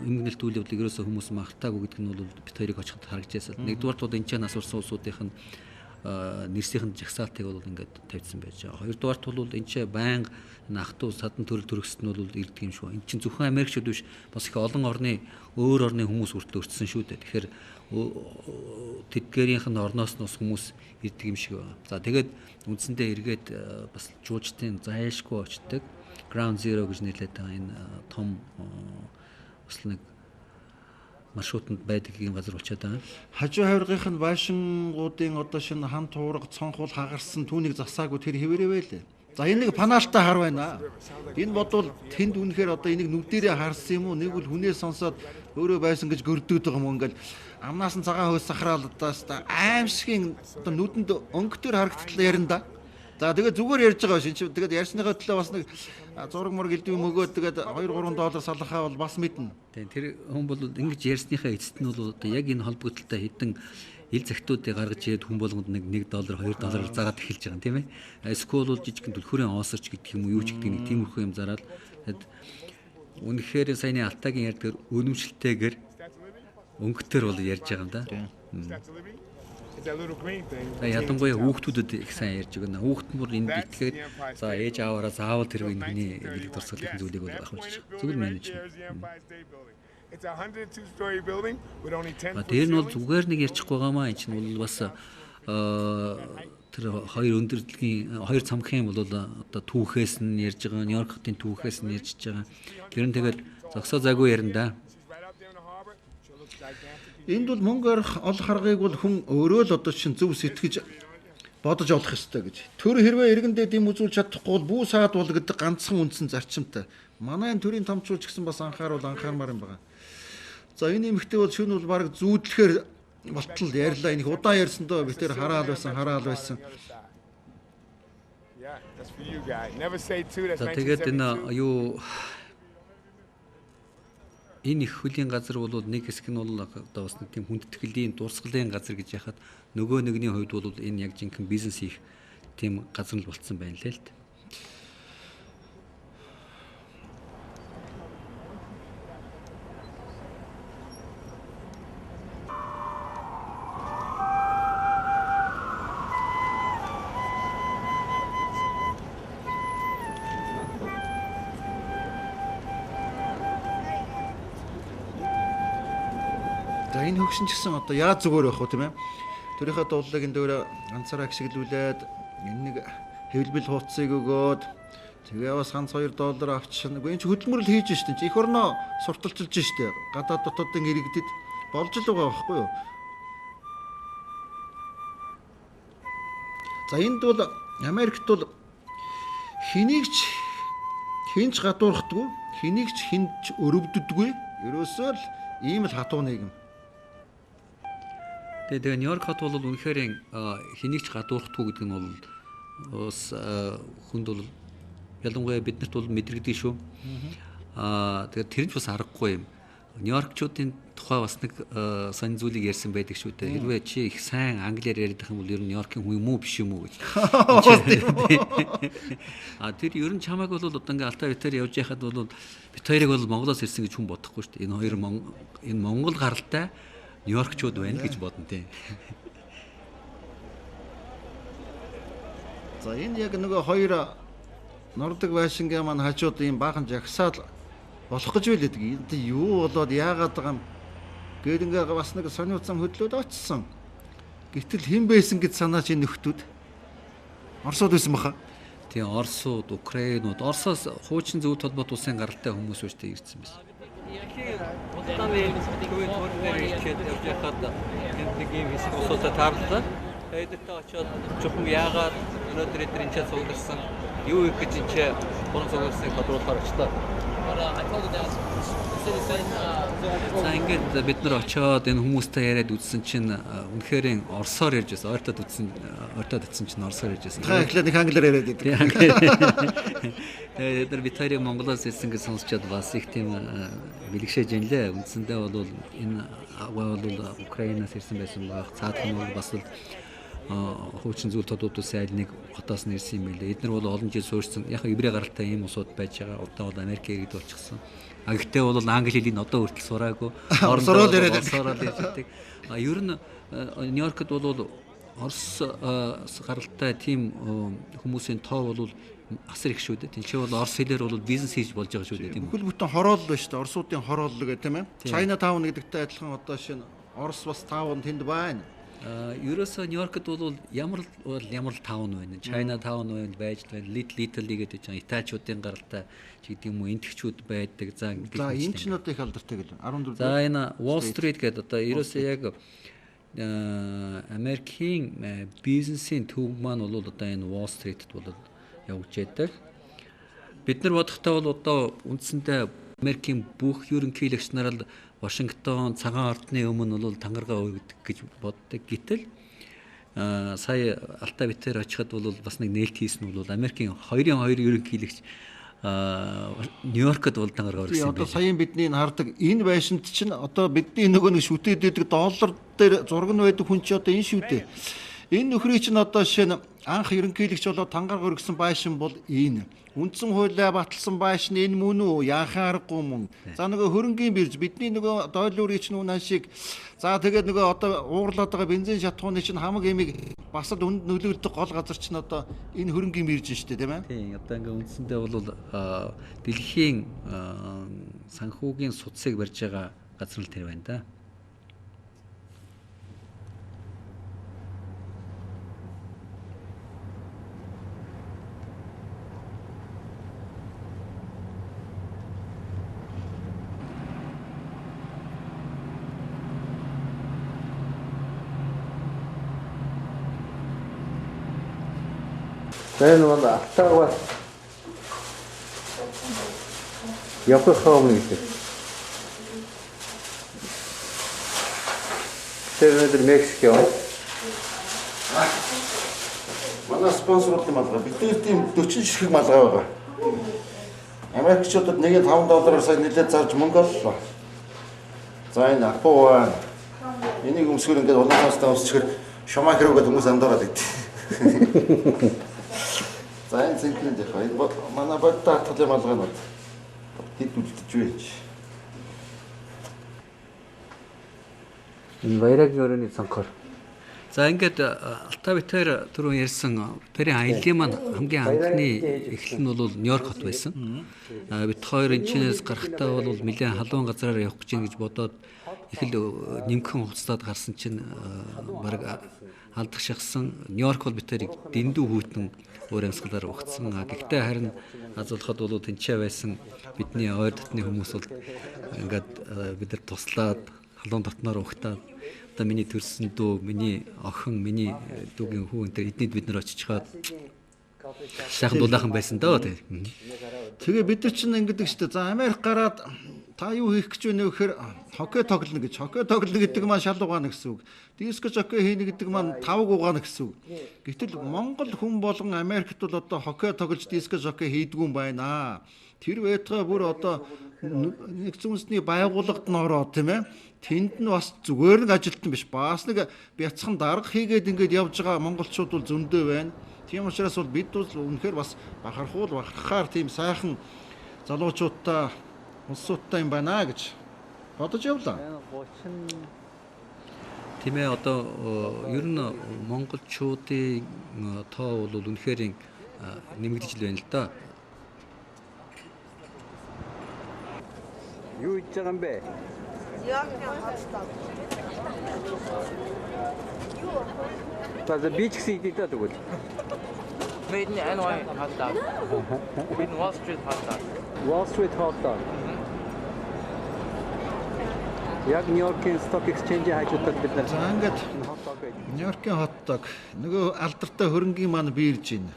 Speaker 3: эмгэнэлт үйл явдлыг ерөөсөө хүмүүс мартаагүй гэдэг нь бол бит хоёрыг очиход харагдаж байсан. Нэгдүгээрт бол энэ ч нас урсан улсуудынх нь нэрсийнх нь жагсаалтыг бол ингээд тавьсан байж байгаа. Хоёрдугаарт бол энэ ч байнга энэ ах トゥ садан төрөл төрөксөд нь бол ирдэг юм шүү. Энэ чинь зөвхөн Америкчууд биш бас их олон орны өөр орны хүмүүс хүртэл өртсөн шүү дээ. Тэгэхээр тэдгээрийнх нь орноос нь бас хүмүүс ирдэг юм шиг байна. За тэгээд үндсэндээ эргээд бас жуулчдын зайлшгүй очдог Ground Zero гэж нэрлэдэг байгаа энэ том бас нэг маршрутанд байдаг юм газар болчиход байгаа.
Speaker 1: Хажуу хавиргынх нь байшингуудын одоо шинэ хан туурга цонхуул хагарсан түүнийг засаагүй тэр хэвээрээ байлээ. За энэ нэг панаалтай хар байна. Энэ бодвол тэнд үнэхээр одоо энийг нүдэрээ харсан юм уу? Нэг бол хүнээ сонсоод өөрөө байсан гэж гөрдөөд байгаа юм ингээл амнаас нь цагаан хөөс сахраал одоо аимшигын одоо нүдэнд өнгөтөр харагдтлаа ярина да. За тэгээд зүгээр ярьж байгаа биш. Энд тэгээд ярьсныхаа төлөө бас нэг зураг мураг элдв юм өгөөд тэгээд 2-3 доллар салгахаа бол бас мэднэ.
Speaker 3: Тийм, тэр хүн бол ингэж ярьсныхаа эцэст нь бол одоо яг энэ холбогдлолтой хэдэн ил захтуудыг гаргаж ирээд хүн болгонд нэг 1 доллар 2 доллараар зараад эхэлж байгаа юм, тийм ээ. Эсвэл бол жижигхэн түлхүүрийн оосорч гэдэг юм уу, юу ч гэдэг нэг тиймэрхүү юм зараад тэгэд үнэхээр саяны Алтайгийн ярьдгаар үнэмшилтэйгээр өнгөтөр бол ярьж байгаа юм да. За ялангуяа хүүхдүүдэд их сайн ярьж өгнө. Хүүхд нь бүр энд итгээд за ээж ааваараа заавал тэр энэ хүний бэлэг дурсгалын зүйлийг бол авах. Зүгээр менежмент. Тэр нь бол зүгээр нэг ярьчихгүй байгаамаа. Энэ чинь бол бас тэр хоёр өндөрлөгийн хоёр цамхын бол одоо түүхээс нь ярьж байгаа, Нью-Йорк хотын түүхээс нь ярьж байгаа. Тэр нь тэгээд зогсоо зайгүй ярина да.
Speaker 1: Энд бол мөнгө орох олох аргыг бол хүн өөрөө л одоо чинь зөв сэтгэж бодож олох ёстой гэж. Төр хэрвээ иргэндээ дэм үзүүлж чадахгүй бол бүү саад бол гэдэг ганцхан үндсэн зарчимтай. Манай энэ төрийн томчуулч гэсэн бас анхааруул анхаармаар юм байна. За энэ эмэгтэй бол шөнө бол баг зүүдлэхээр болтол ярьлаа. Энэ их удаан ярьсан доо би тэр хараал байсан.
Speaker 3: За тэгээд энэ юу энэ их хөлийн газар бол нэг хэсэг нь бол одоо бас нэг тийм хүндэтгэлийн дурсгалын газар гэж яхад нөгөө нэгний хувьд бол энэ яг жинхэнэ бизнес хийх тийм газар л болцсон байна лээ л дээ.
Speaker 1: За энэ хөгшин ч гэсэн одоо яаж зүгээр байх вэ, тийм ээ? Төрийнхөө дуулыг энэ дөөрэ ганцаараа хэсэглүүлээд энэ нэг хэвлбэл хуудсыг өгөөд тэгээ бас ганц 2 доллар авчихна. Үгүй энэ ч хөдөлмөрлөл хийж штэ. Их орноо сурталчилж штэ. Гадаад дотоодын иргэдэд болж л байгаа байхгүй юу? За энд бол Америкт бол хэнийг ч хинч гадуурхдаггүй, хэнийг ч хинч өрөвддөггүй. Ерөөсөө л ийм л хатуу нийгэм.
Speaker 3: Тэгээ Нью-Йорк хот бол үнэхээр хэнийг ч гадуурхдаггүй гэдэг нь бол бас хүнд бол ялангуяа биднэрт бол мэдрэгдэг шүү. Тэгээд тэр нь ч бас аргагүй юм. Нью-Йоркчуудын тухай бас нэг сонин зүйлийг ярьсан байдаг шүү дээ. Хэрвээ чи их сайн англиар яриад байх юм бол ер нь Нью-Йоркийн хүн юм уу биш юм уу гэж. Тэр ер нь чамайг бол одоо ингээ Алтай битээр явж яхад бол бит хоёрыг бол Монголоос ирсэн гэж хүн бодохгүй шүү дээ. Энэ хоёр энэ Монгол гаралтай Нью-Йоркчууд байна гэж бодно тийм.
Speaker 1: За энэ яг нөгөө хоёр нордог байшингийн маань хажууд ийм баахан жагсаал болох гэж байлээ. Энд юу болоод яагаад байгаа юм гээд ингээ бас нэг сонио зам хөдлөөд очсон. Гэтэл хэн байсан гэж санаач энэ нөхдүүд Оросууд байсан баха.
Speaker 3: Тийм, Оросууд, Украинууд, Оросоос хуучин зөв толгойт улсын гаралтай хүмүүс үүштэй ирсэн байсан. Улааны төвийн туурын дээр ирчээд явж байхад энд нэг ийм хэсэг усуудаа таарлаа. Эдэртээ очиод жоохон яагаад өнөөдөр эдэр энэ ч суулгарсан, юу их гэж энэ ч буран суулгарсныг тодруулахаар очлоо. За ингээд бид нар очиод энэ хүмүүстэй яриад үзсэн чинь үнэхээр орсоор ярьж байсан. Ойртоод үзсэн, ойртоод үзсэн чинь орсоор ярьж байсан.
Speaker 1: Та эхлээд нэг англиар яриад байдаг.
Speaker 3: Тэгээд бид нар бит хоёрыг Монголоос ирсэн гэж сонсчод бас их тийм бэлгшээж юм лээ. Үндсэндээ бол энэ агай бол Украинаас ирсэн байсан байх. Цаадах нь бол бас л хуучин зүйл тодуудаас айл нэг хотоос нь ирсэн юм байлээ. Эднэр бол олон жил суурьсан. Яг еврей гаралтай ийм усууд байж байгаа. Одоо бол Америк иргэд болчихсон. А гэхдээ бол англи хэлийг одоо хүртэл сураагүй.
Speaker 1: Оросоор л яриад
Speaker 3: байдаг. А ер нь Нью-Йоркд бол Орос гаралтай тийм хүмүүсийн тоо бол асар их шүү дээ. Тин чи бол орос хэлээр бол бизнес хийж болж байгаа шүү дээ, тийм үү?
Speaker 1: Бүхэл бүтэн хороолол байна шүү дээ. Оросуудын хороолол гэх тийм ээ. China Town гэдэгтэй адилхан одоо шинэ Орос бас town тэнд байна.
Speaker 3: Ерөөсөө Нью-Йоркд бол ямар л town байна. China Town байна, байж байна. Little Italy гэдэг чинь Италичуудын гаралтай ч гэдэг юм уу, энтгчүүд байдаг. За
Speaker 1: энэ ч одоо их алдартай гэл 14.
Speaker 3: За энэ Wall Street гэдэг одоо ерөөсөө яг Америкийн бизнесийн төв маань бол одоо энэ Wall Street-д бол явж байдаг. Бид нар бодохдоо бол одоо үндсэндээ Америкийн бүх ерөнхийлөгч нар л Вашингтон цагаан ордны өмнө бол тангаргаа өргөдөг гэж боддог. Гэтэл Сая Алтай битээр очиход бол бас нэг нээлт хийсэн нь бол Америкийн 2-2 ерөнхийлөгч Нью-Йоркод бол тангараг
Speaker 1: Тийм
Speaker 3: орсон
Speaker 1: одоо
Speaker 3: юм байна.
Speaker 1: саяын бидний энэ хардаг энэ байшинд чинь одоо бидний нөгөө нэг шүтээд байдаг доллар дээр зураг нь байдаг хүн чи одоо энэ шүү дээ. Энэ нөхрийг чинь одоо жишээ нь анх ерөнхийлөгч болоод тангараг өргөсөн байшин бол энэ. Үндсэн хуулиа баталсан байшин энэ мөн үү? Яахын аргагүй мөн. За нөгөө хөрөнгийн бирж бидний нөгөө дойлуурын чинь үнэн шиг за тэгээд нөгөө одоо уурлаад байгаа бензин шатхууны чинь хамаг эмийг бас л үнд нөлөөлдөг гол газар чинь одоо энэ хөрөнгийн бирж шүү дээ, тийм ээ.
Speaker 3: Тийм одоо ингээ үндсэндээ бол дэлхийн санхүүгийн судсыг барьж байгаа газар л тэр байна да.
Speaker 4: За энэ бол Алтайгаа явахаа өмнө гэдэг. Тэр өнөөдөр Мексик явна.
Speaker 1: Манай спонсоруудын малгай. Бид нар тийм 40 ширхэг малгай байгаа. Америкчуудад 1.5 доллараар сая нэлээд зарж мөнгө оллоо. За энэ Апо байна. Энийг өмсгөр ингээд улаан цаастаа өмсчихөр Шумахер гэдэг хүмүүс андуураад идэв. За энэ цэнхрэн яхаа. Энэ манай бодтой хатгалын малгайнууд хэд үлдэж байж.
Speaker 4: Энэ Баярагийн өрөөний цонхоор.
Speaker 3: За ингээд Алтай битээр түрүүн ярьсан тэрийн аяллаа маань хамгийн анхны эхлэл нь бол Нью-Йорк хот байсан. Бит хоёр энэчнээс гарахтаа бол нэлээд халуун газраар явах гэж байна гэж бодоод их л нэмхэн хувцлаад гарсан чинь бараг алдах шахсан. Нью-Йорк бол бит хоёрыг дэндүү хүйтэн өөр амьсгалаар угтсан. Гэхдээ харин аз болоход бол тэнцээ байсан бидний ойр дотны хүмүүс бол ингээд бид нар туслаад халуун дотноор угтаад одоо миний төрсөн дүү, миний охин, миний дүүгийн хүү энэ төр эднийд бид нар очичхаад сайхан дулаахан байсан дөө тий.
Speaker 1: Тэгээ бид нар чинь ингэдэг шүү дээ. За Америк гараад та юу хийх гэж байна вэ гэхээр хоккей тоглоно гэж. Хоккей тоглоно гэдэг маань шал угаана гэсэн үг. Диско жокей хийнэ гэдэг маань тавг угаана гэсэн үг. Гэтэл Монгол хүн болгон Америкт бол одоо хоккей тоглож диско жокей хийдгүү юм байна. Тэр байтугай бүр одоо нэгдсэн үндэсний байгууллагад нь ороод тийм ээ. Тэнд нь бас зүгээр нэг ажилтан биш. Бас нэг бяцхан дарга хийгээд ингээд явж байгаа монголчууд бол зөндөө байна. Тийм учраас бол бид бол үнэхээр бас бахархуул бахархаар тийм сайхан залуучуудтай улсуудтай юм байна гэж бодож явлаа.
Speaker 4: 30
Speaker 3: Тийм ээ одоо ер нь монголчуудын тоо бол үнэхээр нэмэгдэж л байна л да.
Speaker 4: Юу хийж байгаа юм бэ? За би ч гэсэн идээ даа тэгвэл.
Speaker 2: Made in NY hot dog. Made in Wall Street hot dog.
Speaker 4: Wall Street hot dog. Яг Нью-Йоркийн Stock Exchange-ийн хажуудад бид нар
Speaker 1: За ингээд
Speaker 4: hot dog гэж.
Speaker 1: Нью-Йоркийн хот дог нөгөө алдартай хөрөнгийн маань бирж байна.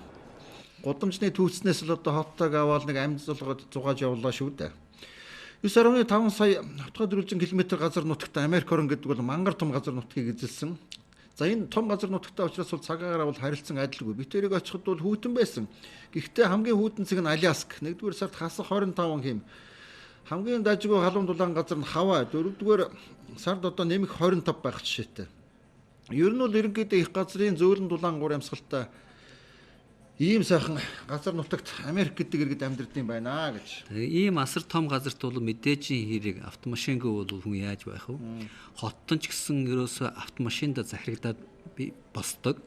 Speaker 1: Гудамжны түүцнээс л одоо хот дог аваад нэг амьд зулгаад зугааж явлаа шүү дээ. 9.5 сая хотгой дөрвөлжин километр газар нутагт Америк орн гэдэг бол мангар том газар нутгийг эзэлсэн. За энэ том газар нутагтай учраас бол цагаараа бол харилцан адилгүй. Бид тэрийг очиход бол хүйтэн байсан. Гэхдээ хамгийн хүйтэн цэг нь Аляск. 1-р сард хасах 25 хэм. Хамгийн дажгүй халуун дулаан газар нь Хавай. 4-р сард одоо нэмэх 25 байх жишээтэй. Ер нь бол ерөнхийдөө их газрын зөөлөн дулаан гур амьсгалтай ийм сайхан газар нутагт Америк гэдэг иргэд амьдардаг юм байна гэж.
Speaker 3: Тэгээ ийм асар том газарт бол мэдээжийн хэрэг автомашингүй бол хүн яаж байх вэ? Хоттон ч гэсэн ерөөсөө автомашиндаа захирагдаад би босдог.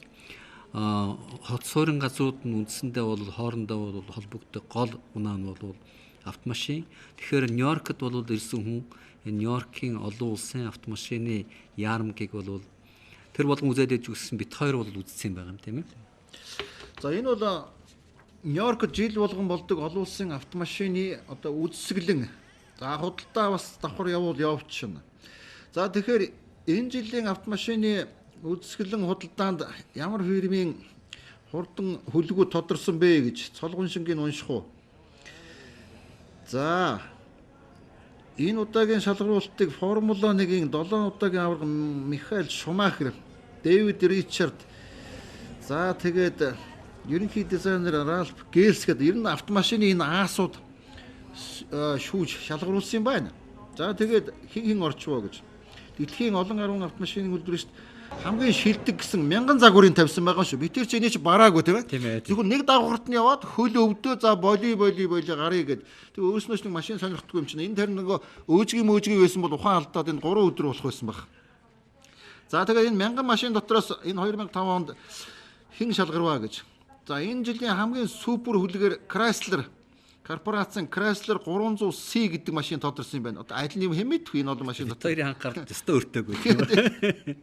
Speaker 3: Хот суурин газрууд нь үндсэндээ бол хоорондоо бол холбогддог гол унаа нь бол автомашин. Тэгэхээр Нью-Йоркд бол ирсэн хүн энэ Нью-Йоркийн олон улсын автомашины яармгийг бол тэр болгон үзээд ээж үссэн бит хоёр бол үзсэн юм байгаа юм тийм ээ.
Speaker 1: За энэ бол Нью-Йоркд жил болгон болдог олон улсын автомашины одоо үзэсгэлэн. За худалдаа бас давхар явуул явчихна. За тэгэхээр энэ жилийн автомашины үзэсгэлэн худалдаанд ямар фирмийн хурдан хөлгүү тодорсон бэ гэж цолгон шингийг унших уу. За энэ удаагийн шалгаруулалтыг Формула 1-ийн 7 удаагийн аварга Михаил Шумахер, Дэвид Ричард, За тэгээд ерөнхий дизайнер Ральф Гейлс гэдэг ер нь автомашины энэ аасууд шүүж шалгаруулсан юм байна. За тэгээд хин хин орчвоо гэж. Дэлхийн олон арван автомашины үйлдвэрлэгчд хамгийн шилдэг гэсэн мянган загварын тавьсан байгаа шүү. Би тэр чи энийг чи бараагүй тийм ээ. Зөвхөн нэг дагаварт нь яваад хөл өвдөө за боли боли боли гарыг гэд. Тэг өөрснөөс нэг машин сонирхдаггүй юм чинь. Энэ тэр нөгөө өөжгийн мөөжгийн байсан бол ухаан алдаад энэ 3 өдөр болох байсан баг. За тэгээд энэ мянган машин дотроос энэ 2005 онд хэн шалгарваа гэж. За энэ жилийн хамгийн супер хүлгээр Chrysler корпорацийн Chrysler 300C гэдэг машин тодорсон юм байна. Одоо аль нь юм хэмэдгүй энэ олон машин дотор.
Speaker 3: Хоёрын анхаарал өстө өртөөгүй тийм ээ.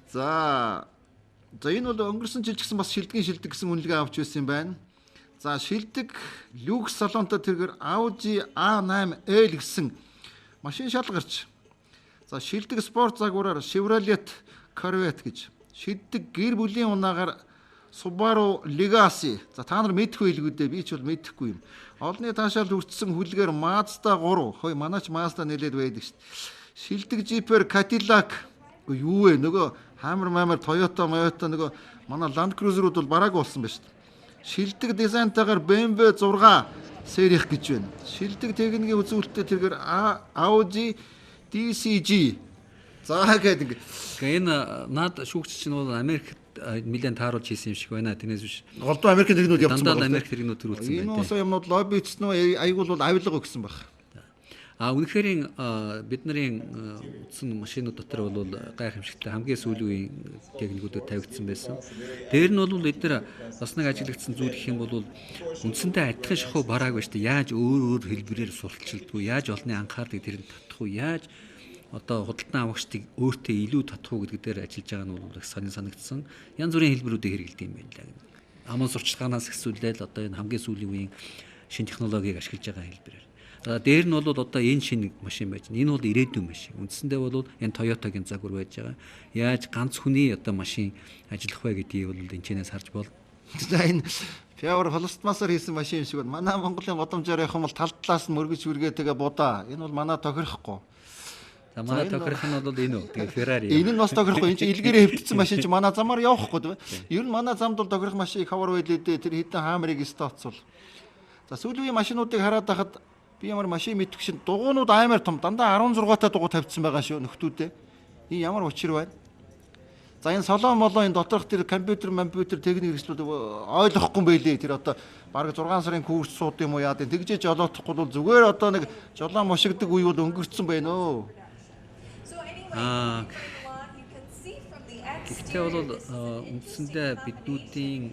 Speaker 1: За энэ бол өнгөрсөн жил ч гэсэн бас шилдгийн шилдэг гэсэн үнэлгээ авч байсан юм байна. За шилдэг люкс салонтой тэргээр Audi A8L гэсэн машин шалгарч. За шилдэг спорт загвараар Chevrolet Corvette гэж. Шилдэг гэр бүлийн унаагаар Subaru Legacy. За та нар мэдхгүй хэлгүү дээ. Би ч бол мэдэхгүй юм. Олонний таашаал хүртсэн хүлгээр Mazda 3. Хөөе манайч Mazda нэлээд байдаг шүү дээ. Шилдэг Jeep-ээр Cadillac. Юу вэ? Нөгөө Hammer Mammer Toyota Toyota нөгөө манай Land Cruiser-ууд бол бараагүй болсон байна шүү дээ. Шилдэг дизайнтайгаар BMW 6 серийнх гэж байна. Шилдэг техникийн үзүүлэлттэй тэргээр Audi DCG. За гээд ингэ.
Speaker 3: Энэ наад шүүгч чинь бол Америкт нэлээд тааруулж хийсэн юм шиг байна. Тэрнээс биш.
Speaker 1: Голдуу Америкийн тэргнүүд явцсан
Speaker 3: байна. Дандаа Америк тэргнүүд төрүүлсэн
Speaker 1: байна. Энэ уусаа юмнууд лоббицсэн үү? Айгуул бол авилга өгсөн баг.
Speaker 3: А үнэхээр бид нарын утсан машинууд дотор бол гайхамшигтай хамгийн сүүлийн үеийн техникүүдээр тавигдсан байсан. Дээр нь бол эдгээр бас нэг ажиглагдсан зүйл гэх юм бол үндсэндээ адилхан шахуу барааг байна шүү дээ. Яаж өөр өөр хэлбэрээр сурталчилдгүй, яаж олонний анхаарлыг тэрэнд татах уу, яаж одоо худалдан авагчдыг өөртөө илүү татах уу гэдэг дээр ажиллаж байгаа нь бол их сонин санагдсан. Янз бүрийн хэлбэрүүдийг хэрэглэдэг юм байна лээ. Аман сурчлагаанаас эхлүүлээд одоо энэ хамгийн сүүлийн үеийн шинэ технологиг ашиглаж байгаа хэлбэрээр. За дээр нь бол одоо энэ шинэ машин байж байна. Энэ бол ирээдүйн машин. Үндсэндээ бол энэ Toyota-гийн загвар байж байгаа. Яаж ганц хүний одоо машин ажиллах вэ гэдгийг бол энэ чэнэс харж бол.
Speaker 1: За энэ Пиавар пластмассаар хийсэн машин юм шиг байна. Манай Монголын годамжаар явах юм бол тал талаас нь мөргөж үргээ тэгээ будаа. Энэ бол манай тохирохгүй.
Speaker 3: За манай тохирох нь бол энэ үү. Тэгээ Ferrari.
Speaker 1: Энэ нь бас тохирохгүй. Энэ чинь илгээрээ хэвтсэн машин чинь манай замаар явахгүй тийм ээ. Ер нь манай замд бол тохирох машин их хавар байлээ дээ. Тэр хэдэн хаамрыг стоцвол. За сүүлийн үеийн машинуудыг хараад байхад би ямар машин мэдэх шин дугуйнууд аймаар том дандаа 16 та дугуй тавьчихсан байгаа шүү нөхдүүдээ. Энэ ямар учир байна? За энэ солон молон энэ доторх тэр компьютер, компьютер техник хэрэгслүүд ойлгохгүй юм байлээ. Тэр одоо бараг 6 сарын курс сууд юм уу яа гэв. Тэгжээж жолоодохгүй бол зүгээр одоо нэг жолоо мушигдаг үе бол өнгөрцөн байна өө.
Speaker 3: Аа Гэхдээ бол үндсэндээ биднүүдийн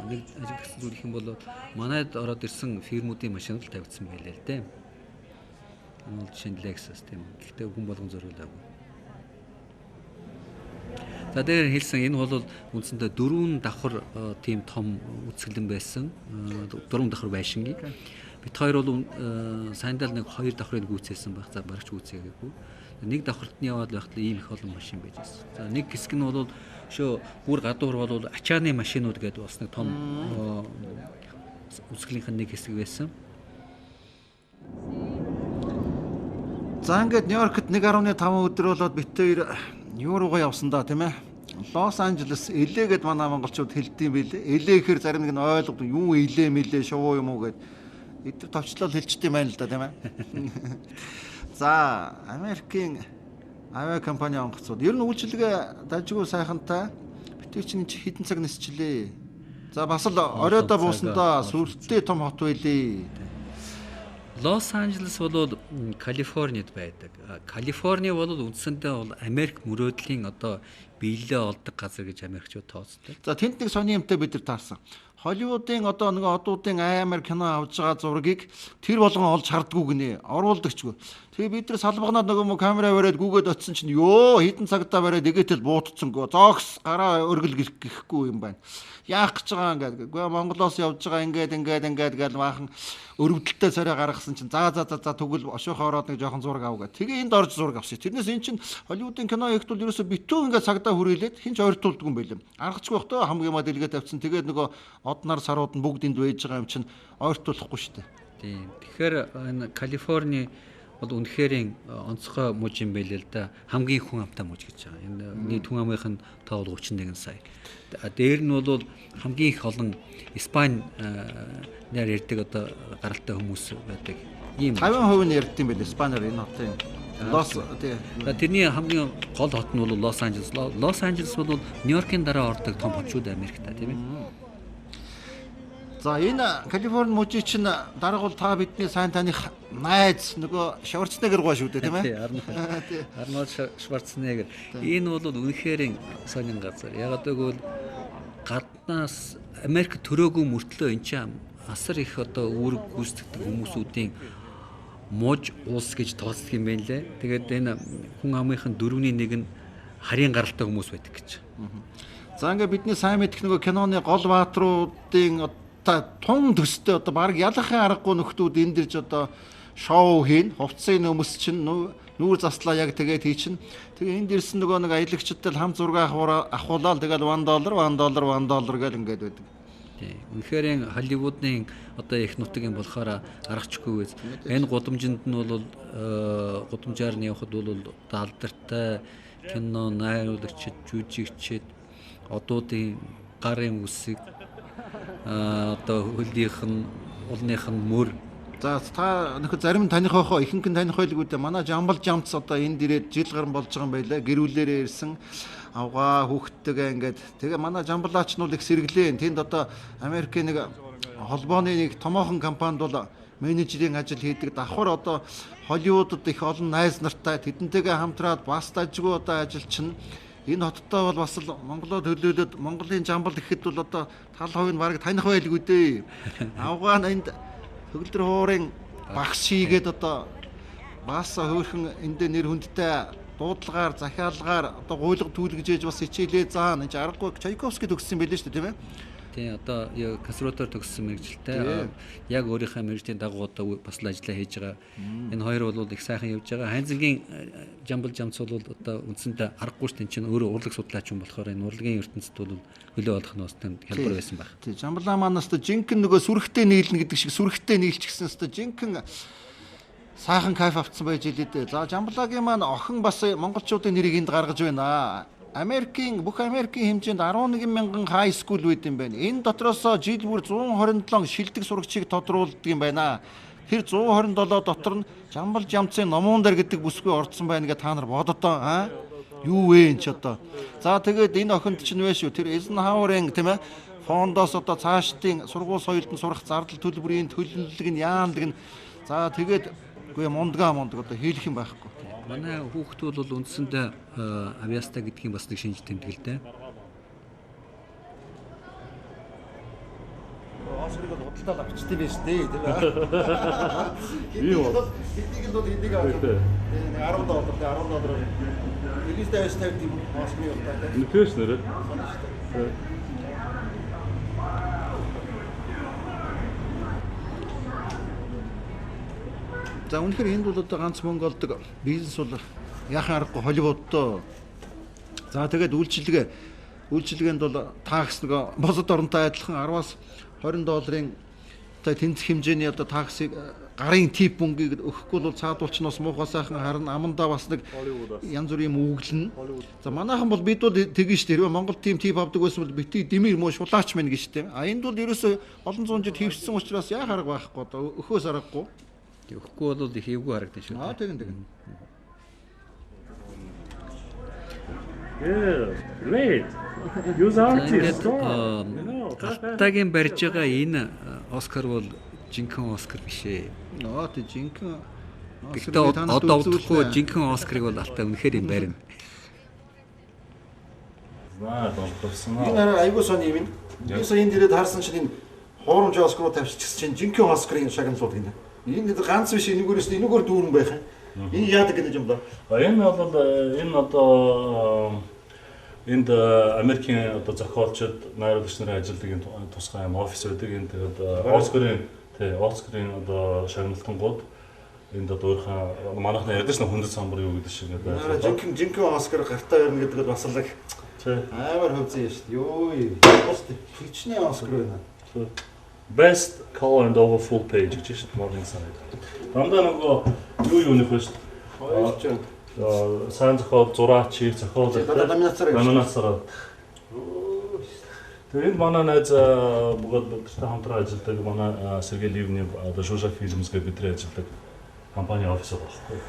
Speaker 3: нэг ажиглагдсан зүйл гэх юм бол манайд ороод ирсэн фирмүүдийн машинууд л тавигдсан байлээ л дээ. Энэ бол жишээ нь Lexus тийм үү. Гэхдээ хүн болгон зориулаагүй. За дээр хэлсэн энэ бол үндсэндээ дөрвөн давхар тийм том үзэсгэлэн байсан. Дөрвөн давхар байшингийн. Бид хоёр бол сандал нэг хоёр давхрыг гүйцээсэн байх. За барагч гүйцээгээгүй. Нэг давхарт нь яваад байхад ийм их олон машин байж байсан. За нэг хэсэг нь бол шөө бүр гадуур бол ачааны машинууд гэдэг бас нэг том үзэсгэлэнх нь нэг хэсэг байсан.
Speaker 1: За ингээд Нью-Йоркт 1.5 өдөр болоод бид хоёр юу руугаа явсан да тийм ээ. Лос Анжелес LA гэд манай монголчууд хэлдэг юм билээ. LA гэхээр зарим нэг нь ойлгодог. Юу LA мэлээ шувуу юм уу гэд. Эдгээр товчлол хэлчихдээ юм байна л да тийм ээ. За Америкийн авиа компани онгоцууд ер нь үйлчилгээ дажгүй сайхантай. Битгий чинь хэдэн цаг нисчлээ. За бас л оройдоо буусандаа сүртэй том хот байлээ.
Speaker 3: Лос Анжелес бол Калифорнид байдаг. Калифорни бол үндсэндээ бол Америк мөрөөдлийн одоо биелэлээ олдог газар гэж Америкчууд тооцдог.
Speaker 1: За тэнд нэг сони юмтай бид нар таарсан. Холливуудын одоо нэг одуудын амар кино авж байгаа зургийг тэр болгон олж хардггүй гинэ. Оруулдагчгүй. Тэгээ бид нар салбагнаад нөгөө мө камера бариад гүгээд очисон чинь ёо хэдэн цагтаа бариад эгээтэл буутцсангүй. Зоогс гараа өргөл гэхгүй юм байна. Яах гэж байгаа ингээд. Үгүй Монголоос явж байгаа ингээд ингээд ингээд гэж maaхан өрөвдөлтөй царай гаргасан чинь за за за за тэгвэл ошоохоо ороод нэг жоохон зураг ав гэ. Тэгээ энд орж зураг авсан. Тэрнээс эн чинь Холливуудын кино ихт бол ерөөсө битүү ингээд цагдаа хүрээлээд хин ч ойртуулдгүй юм байлээ. Аргачгүй бах тоо хамгийн маа дэлгээ тавьсан. Тэгээд нөгөө однар сарууд нь бүгд энд байж байгаа юм чинь ойртуулахгүй шүү дээ.
Speaker 3: Тийм. Тэгэхээр энэ Калифорни бол үнэхээр онцгой мужи юм байлээ л да. Хамгийн хүн амтай муж гэж байгаа. Энэ нийт хүн амынх нь тоо бол 31 сая. Дээр нь бол хамгийн их олон Испаниар ярьдаг одоо гаралтай хүмүүс байдаг.
Speaker 1: Ийм 50% нь ярьдаг юм байл Испаниар энэ хотын. Лос тий.
Speaker 3: Тэрний хамгийн гол хот нь бол Лос Анжелес. Лос Анжелес бол Нью-Йоркийн дараа ордог том хот шүү дээ Америкт, тийм ээ.
Speaker 1: За энэ Калифорни мужийн чинь дарга бол та бидний сайн таних найз нөгөө Шварценеггер гоо шүү дээ, тийм ээ.
Speaker 3: Арнольд Шварценеггер. Энэ бол үнэхээр сонин газар. Ягаад гэвэл гаднаас Америк төрөөгүй мөртлөө эн чинь асар их одоо үүрэг гүйцэтгэдэг хүмүүсүүдийн муж улс гэж тооцдог юм байна лээ. Тэгээд энэ хүн амынх нь 1/4 нь харийн гаралтай хүмүүс байдаг гэж.
Speaker 1: За ингээ бидний сайн мэдэх нөгөө киноны гол баатруудын тун төстэй одоо баг ялахын аргагүй нөхдүүд энд ирж одоо шоу хийн, хувцсын өмс чинь нүүр заслаа яг тэгээд хийчин. Тэгээ энд ирсэн нөгөө нэг аялагчдад хам зураг авахуулаад тэгэл $1 $1 $1 гэл ингээд байдаг.
Speaker 3: Тийм. Үнэхээр Холливуудын одоо их нутаг юм болохоор аргачгүй биз. Энэ гудамжинд нь бол гудамжаар нь явхад бол одоо алдартай кино найруулагчид, жүжигчид, одуудын гарын үсэг, одоо хөлийнх нь, улных нь мөр.
Speaker 1: За та нөхөр зарим таних байхоо, ихэнх нь таних байлгүй дээ. Манай Жамбал Жамц одоо энд ирээд жил гарan болж байгаа юм байлаа. Гэр бүлээрээ ирсэн авгаа хүүхдтэйгээ ингээд тэгээ манай Жамбалаач нь бол их сэргэлээ. Тэнд одоо Америкийн нэг холбооны нэг томоохон компанид бол менежерийн ажил хийдэг. Давхар одоо Холливуудад их олон найз нартай тэдэнтэйгээ хамтраад бас дажгүй одоо ажилчин. Энэ хоттой бол бас л Монголоо төлөөлөд Монголын Жамбал гэхэд бол одоо тал хувь нь бараг таних байлгүй дээ. Авгаа энд төгөлдөр хуурын багш хийгээд одоо бас хөөрхөн эндээ нэр хүндтэй дуудлагаар, захиалгаар одоо гуйлга түүлгэж ээж бас хичээлээ заана. Энд аргагүй Чайковский төгссөн байлээ шүү дээ, тийм ээ.
Speaker 3: Тийм, одоо консерватор төгссөн мэргэжилтэй. Яг өөрийнхөө мэргэжлийн дагуу одоо бас л ажиллаа хийж байгаа. Энэ хоёр бол их сайхан явж байгаа. Хайнзангийн Жамбал Жамц бол одоо үндсэндээ аргагүй шүү дээ. Энд чинь өөрөө урлаг судлаач юм болохоор энэ урлагийн ертөнцид бол хөлөө олох нь бас хялбар байсан байх.
Speaker 1: Тийм, Жамбалаа манаас одоо жинхэнэ нөгөө сүрхтэй нийлнэ гэдэг шиг сүрхтэй нийлчихсэн өстө жинхэнэ сайхан кайф авцсан байж илээ дээ. За Жамбалагийн маань охин бас монголчуудын нэрийг энд гаргаж байна. Америкийн бүх Америкийн хэмжээнд 11,000 хай скул байд юм байна. Энэ дотроосоо жил бүр 127 шилдэг сурагчийг тодруулдаг юм байна. Тэр 127 дотор нь Жамбал Жамцын номуун дээр гэдэг бүсгүй орцсон байна гэж та нар боддоо аа? Юу вэ энэ ч одоо. За тэгээд энэ охинд чинь вэ шүү. Тэр Эйзенхауэрийн тийм ээ фондоос одоо цаашдын сургууль соёлд нь сурах зардал төлбөрийн төлөнлөг нь яаналдаг нь. За тэгээд үгүй мундаг одоо хийлэх юм байхгүй.
Speaker 3: Манай хүүхдүүд бол үндсэндээ авьяастай гэдгийн бас нэг шинж тэмдэг л дээ.
Speaker 1: Оскарыг бол худалдаа авчтай байж тээ, тийм ээ. Хэдийг нь бол хэдийг авч. Тийм $10 $10 90 50 тийм Оскарыг удаа тийм.
Speaker 5: Нүтэш нэрээ.
Speaker 1: За үнэхээр энд бол одоо ганц мөнгө олдог бизнес бол яахан аргагүй Холливууддоо. За тэгээд үйлчилгээнд бол такс нөгөө бусад оронтой адилхан 10-аас 20 долларын одоо тэнцэх хэмжээний одоо таксыг гарын тип мөнгийг өгөхгүй бол цаадуулч нь бас муухай сайхан харна, амандаа бас нэг янз бүрийн юм үглэнэ. За манайхан бол бид бол тэгэн шүү дээ. Хэрвээ Монгол тим тип авдаг байсан бол бити дэмир муу шулаач мэн гэж тийм. А энд бол ерөөсөө олон зуун жил хөвссөн учраас яах арга байхгүй одоо өхөөс аргагүй.
Speaker 3: Өгөхгүй бол их эвгүй харагдана шүү дээ.
Speaker 1: Аа тэгэн тэгэн.
Speaker 5: Yeah, great. Use artist.
Speaker 3: Алтайгийн барьж байгаа энэ Оскар бол жинхэнэ Оскар биш ээ.
Speaker 1: Аа тий жинхэнэ.
Speaker 3: Гэхдээ одоо удахгүй жинхэнэ Оскарыг бол Алтай үнэхээр юм барина.
Speaker 5: Знаю, он профессионал.
Speaker 1: Энэ арай айгуу сони юм. Би сая энд ирээд харсан чинь энэ хуурамч Оскар руу тавьчихсан чинь жинхэнэ Оскарын шагналууд гинэ. Энэ ганц биш энэгээрээс энэгээр дүүрэн байх юм. Энэ яадаг гэж юм даа.
Speaker 5: Энэ бол энэ одоо энд Америкийн одоо зохиолчид, найруулагч нарын ажилладаг энэ тусгай юм офис байдаг. Энэ тэгээд Оскарын тий Оскарын одоо шагналтангууд энд одоо өөрийнхөө манайхны ярьдаг шнэ хүндэт самбар юу гэдэг шиг ингээд
Speaker 1: байх. Жинхэнэ Оскар гартаа барина гэдэг бол бас л
Speaker 5: тий
Speaker 1: амар хөвзөн юм шүү дээ. Йоо. Бас хичнээн Оскар байна.
Speaker 5: Best color and over full page гэж шүү дээ Morning Sun. Дандаа нөгөө юу юуных вэ шүү дээ. Сайн зохиол, зураач, зохиол.
Speaker 1: Дандаа номинацаараа.
Speaker 5: Номинацаараа. Тэгээ энд манай найз бөгөөд бидэртэй хамтран ажилладаг манай Сергей Ливнев одоо Жужа Films гэдэг бидний ажилладаг компани офис байгаа байхгүй.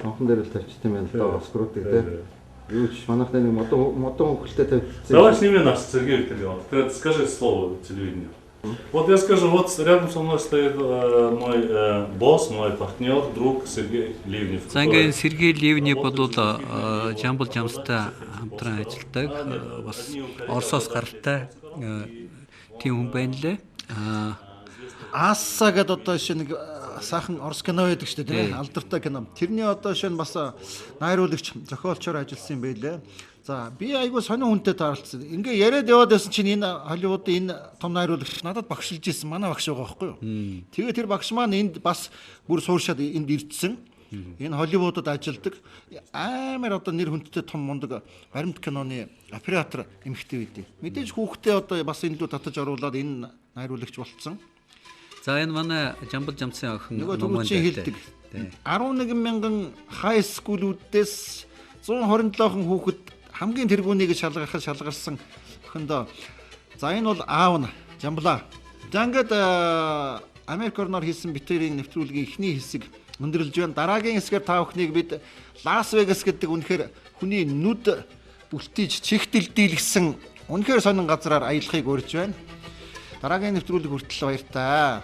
Speaker 1: Тонхон дээр л тавьчихсан юм байна л да Оскаруудыг тий. Юу ч манайхны нэг модон хөнгөлтэй тавьчихсан.
Speaker 5: Давай сними нас, Сергей Викторович. Ты скажи слово телевидению. Вот я скажу, вот рядом со мной стоит мой босс, мой партнер, друг Сергей Ливнев.
Speaker 3: За ингээд Сергей Ливнев бол Жамбал Жамстай хамтран ажилладаг. Бас Оросоос гаралтай тийм хүн байна лээ.
Speaker 1: Аасса гэдэг одоо шинэ нэг сайхан орос кино байдаг шүү дээ, тийм алдартай кино. Тэрний одоо шинэ бас найруулагч, зохиолчоор ажилласан юм байлээ. За би айгүй сонин хүнтэй таарлцсан. Ингээ яриад яваад байсан чинь энэ Холливуудын энэ том найруулагч надад багшилж исэн манай багш байгаа байхгүй юу. Тэгээ тэр багш маань энд бас бүр сууршаад энд ирдсэн. Энэ Холливуудад ажилладаг амар одоо нэр хүндтэй том мундаг баримт киноны оператор эмэгтэй байдیں۔ Мэдээж хүүхдээ одоо бас энэ лүү татаж оруулаад энэ найруулагч болцсон.
Speaker 3: За энэ манай Жамбал Жамсын охин
Speaker 1: нөгөө түрүүчийн хэлдэг. 11 мянган хай скулүүдээс 127 хүүхэд хамгийн тэргүүнийг шалгархад шалгарсан охиндоо. За энэ бол аав нь Жамблаа. За ингээд Америк орноор хийсэн битэрийн нэвтрүүлгийн эхний хэсэг өндөрлөж байна. Дараагийн хэсгээр та бүхнийг бид Лас Вегас гэдэг үнэхээр хүний нүд бүлтийж чихтэл дийлгсэн үнэхээр сонин газраар аялахыг урьж байна. Дараагийн нэвтрүүлэг хүртэл баяртай.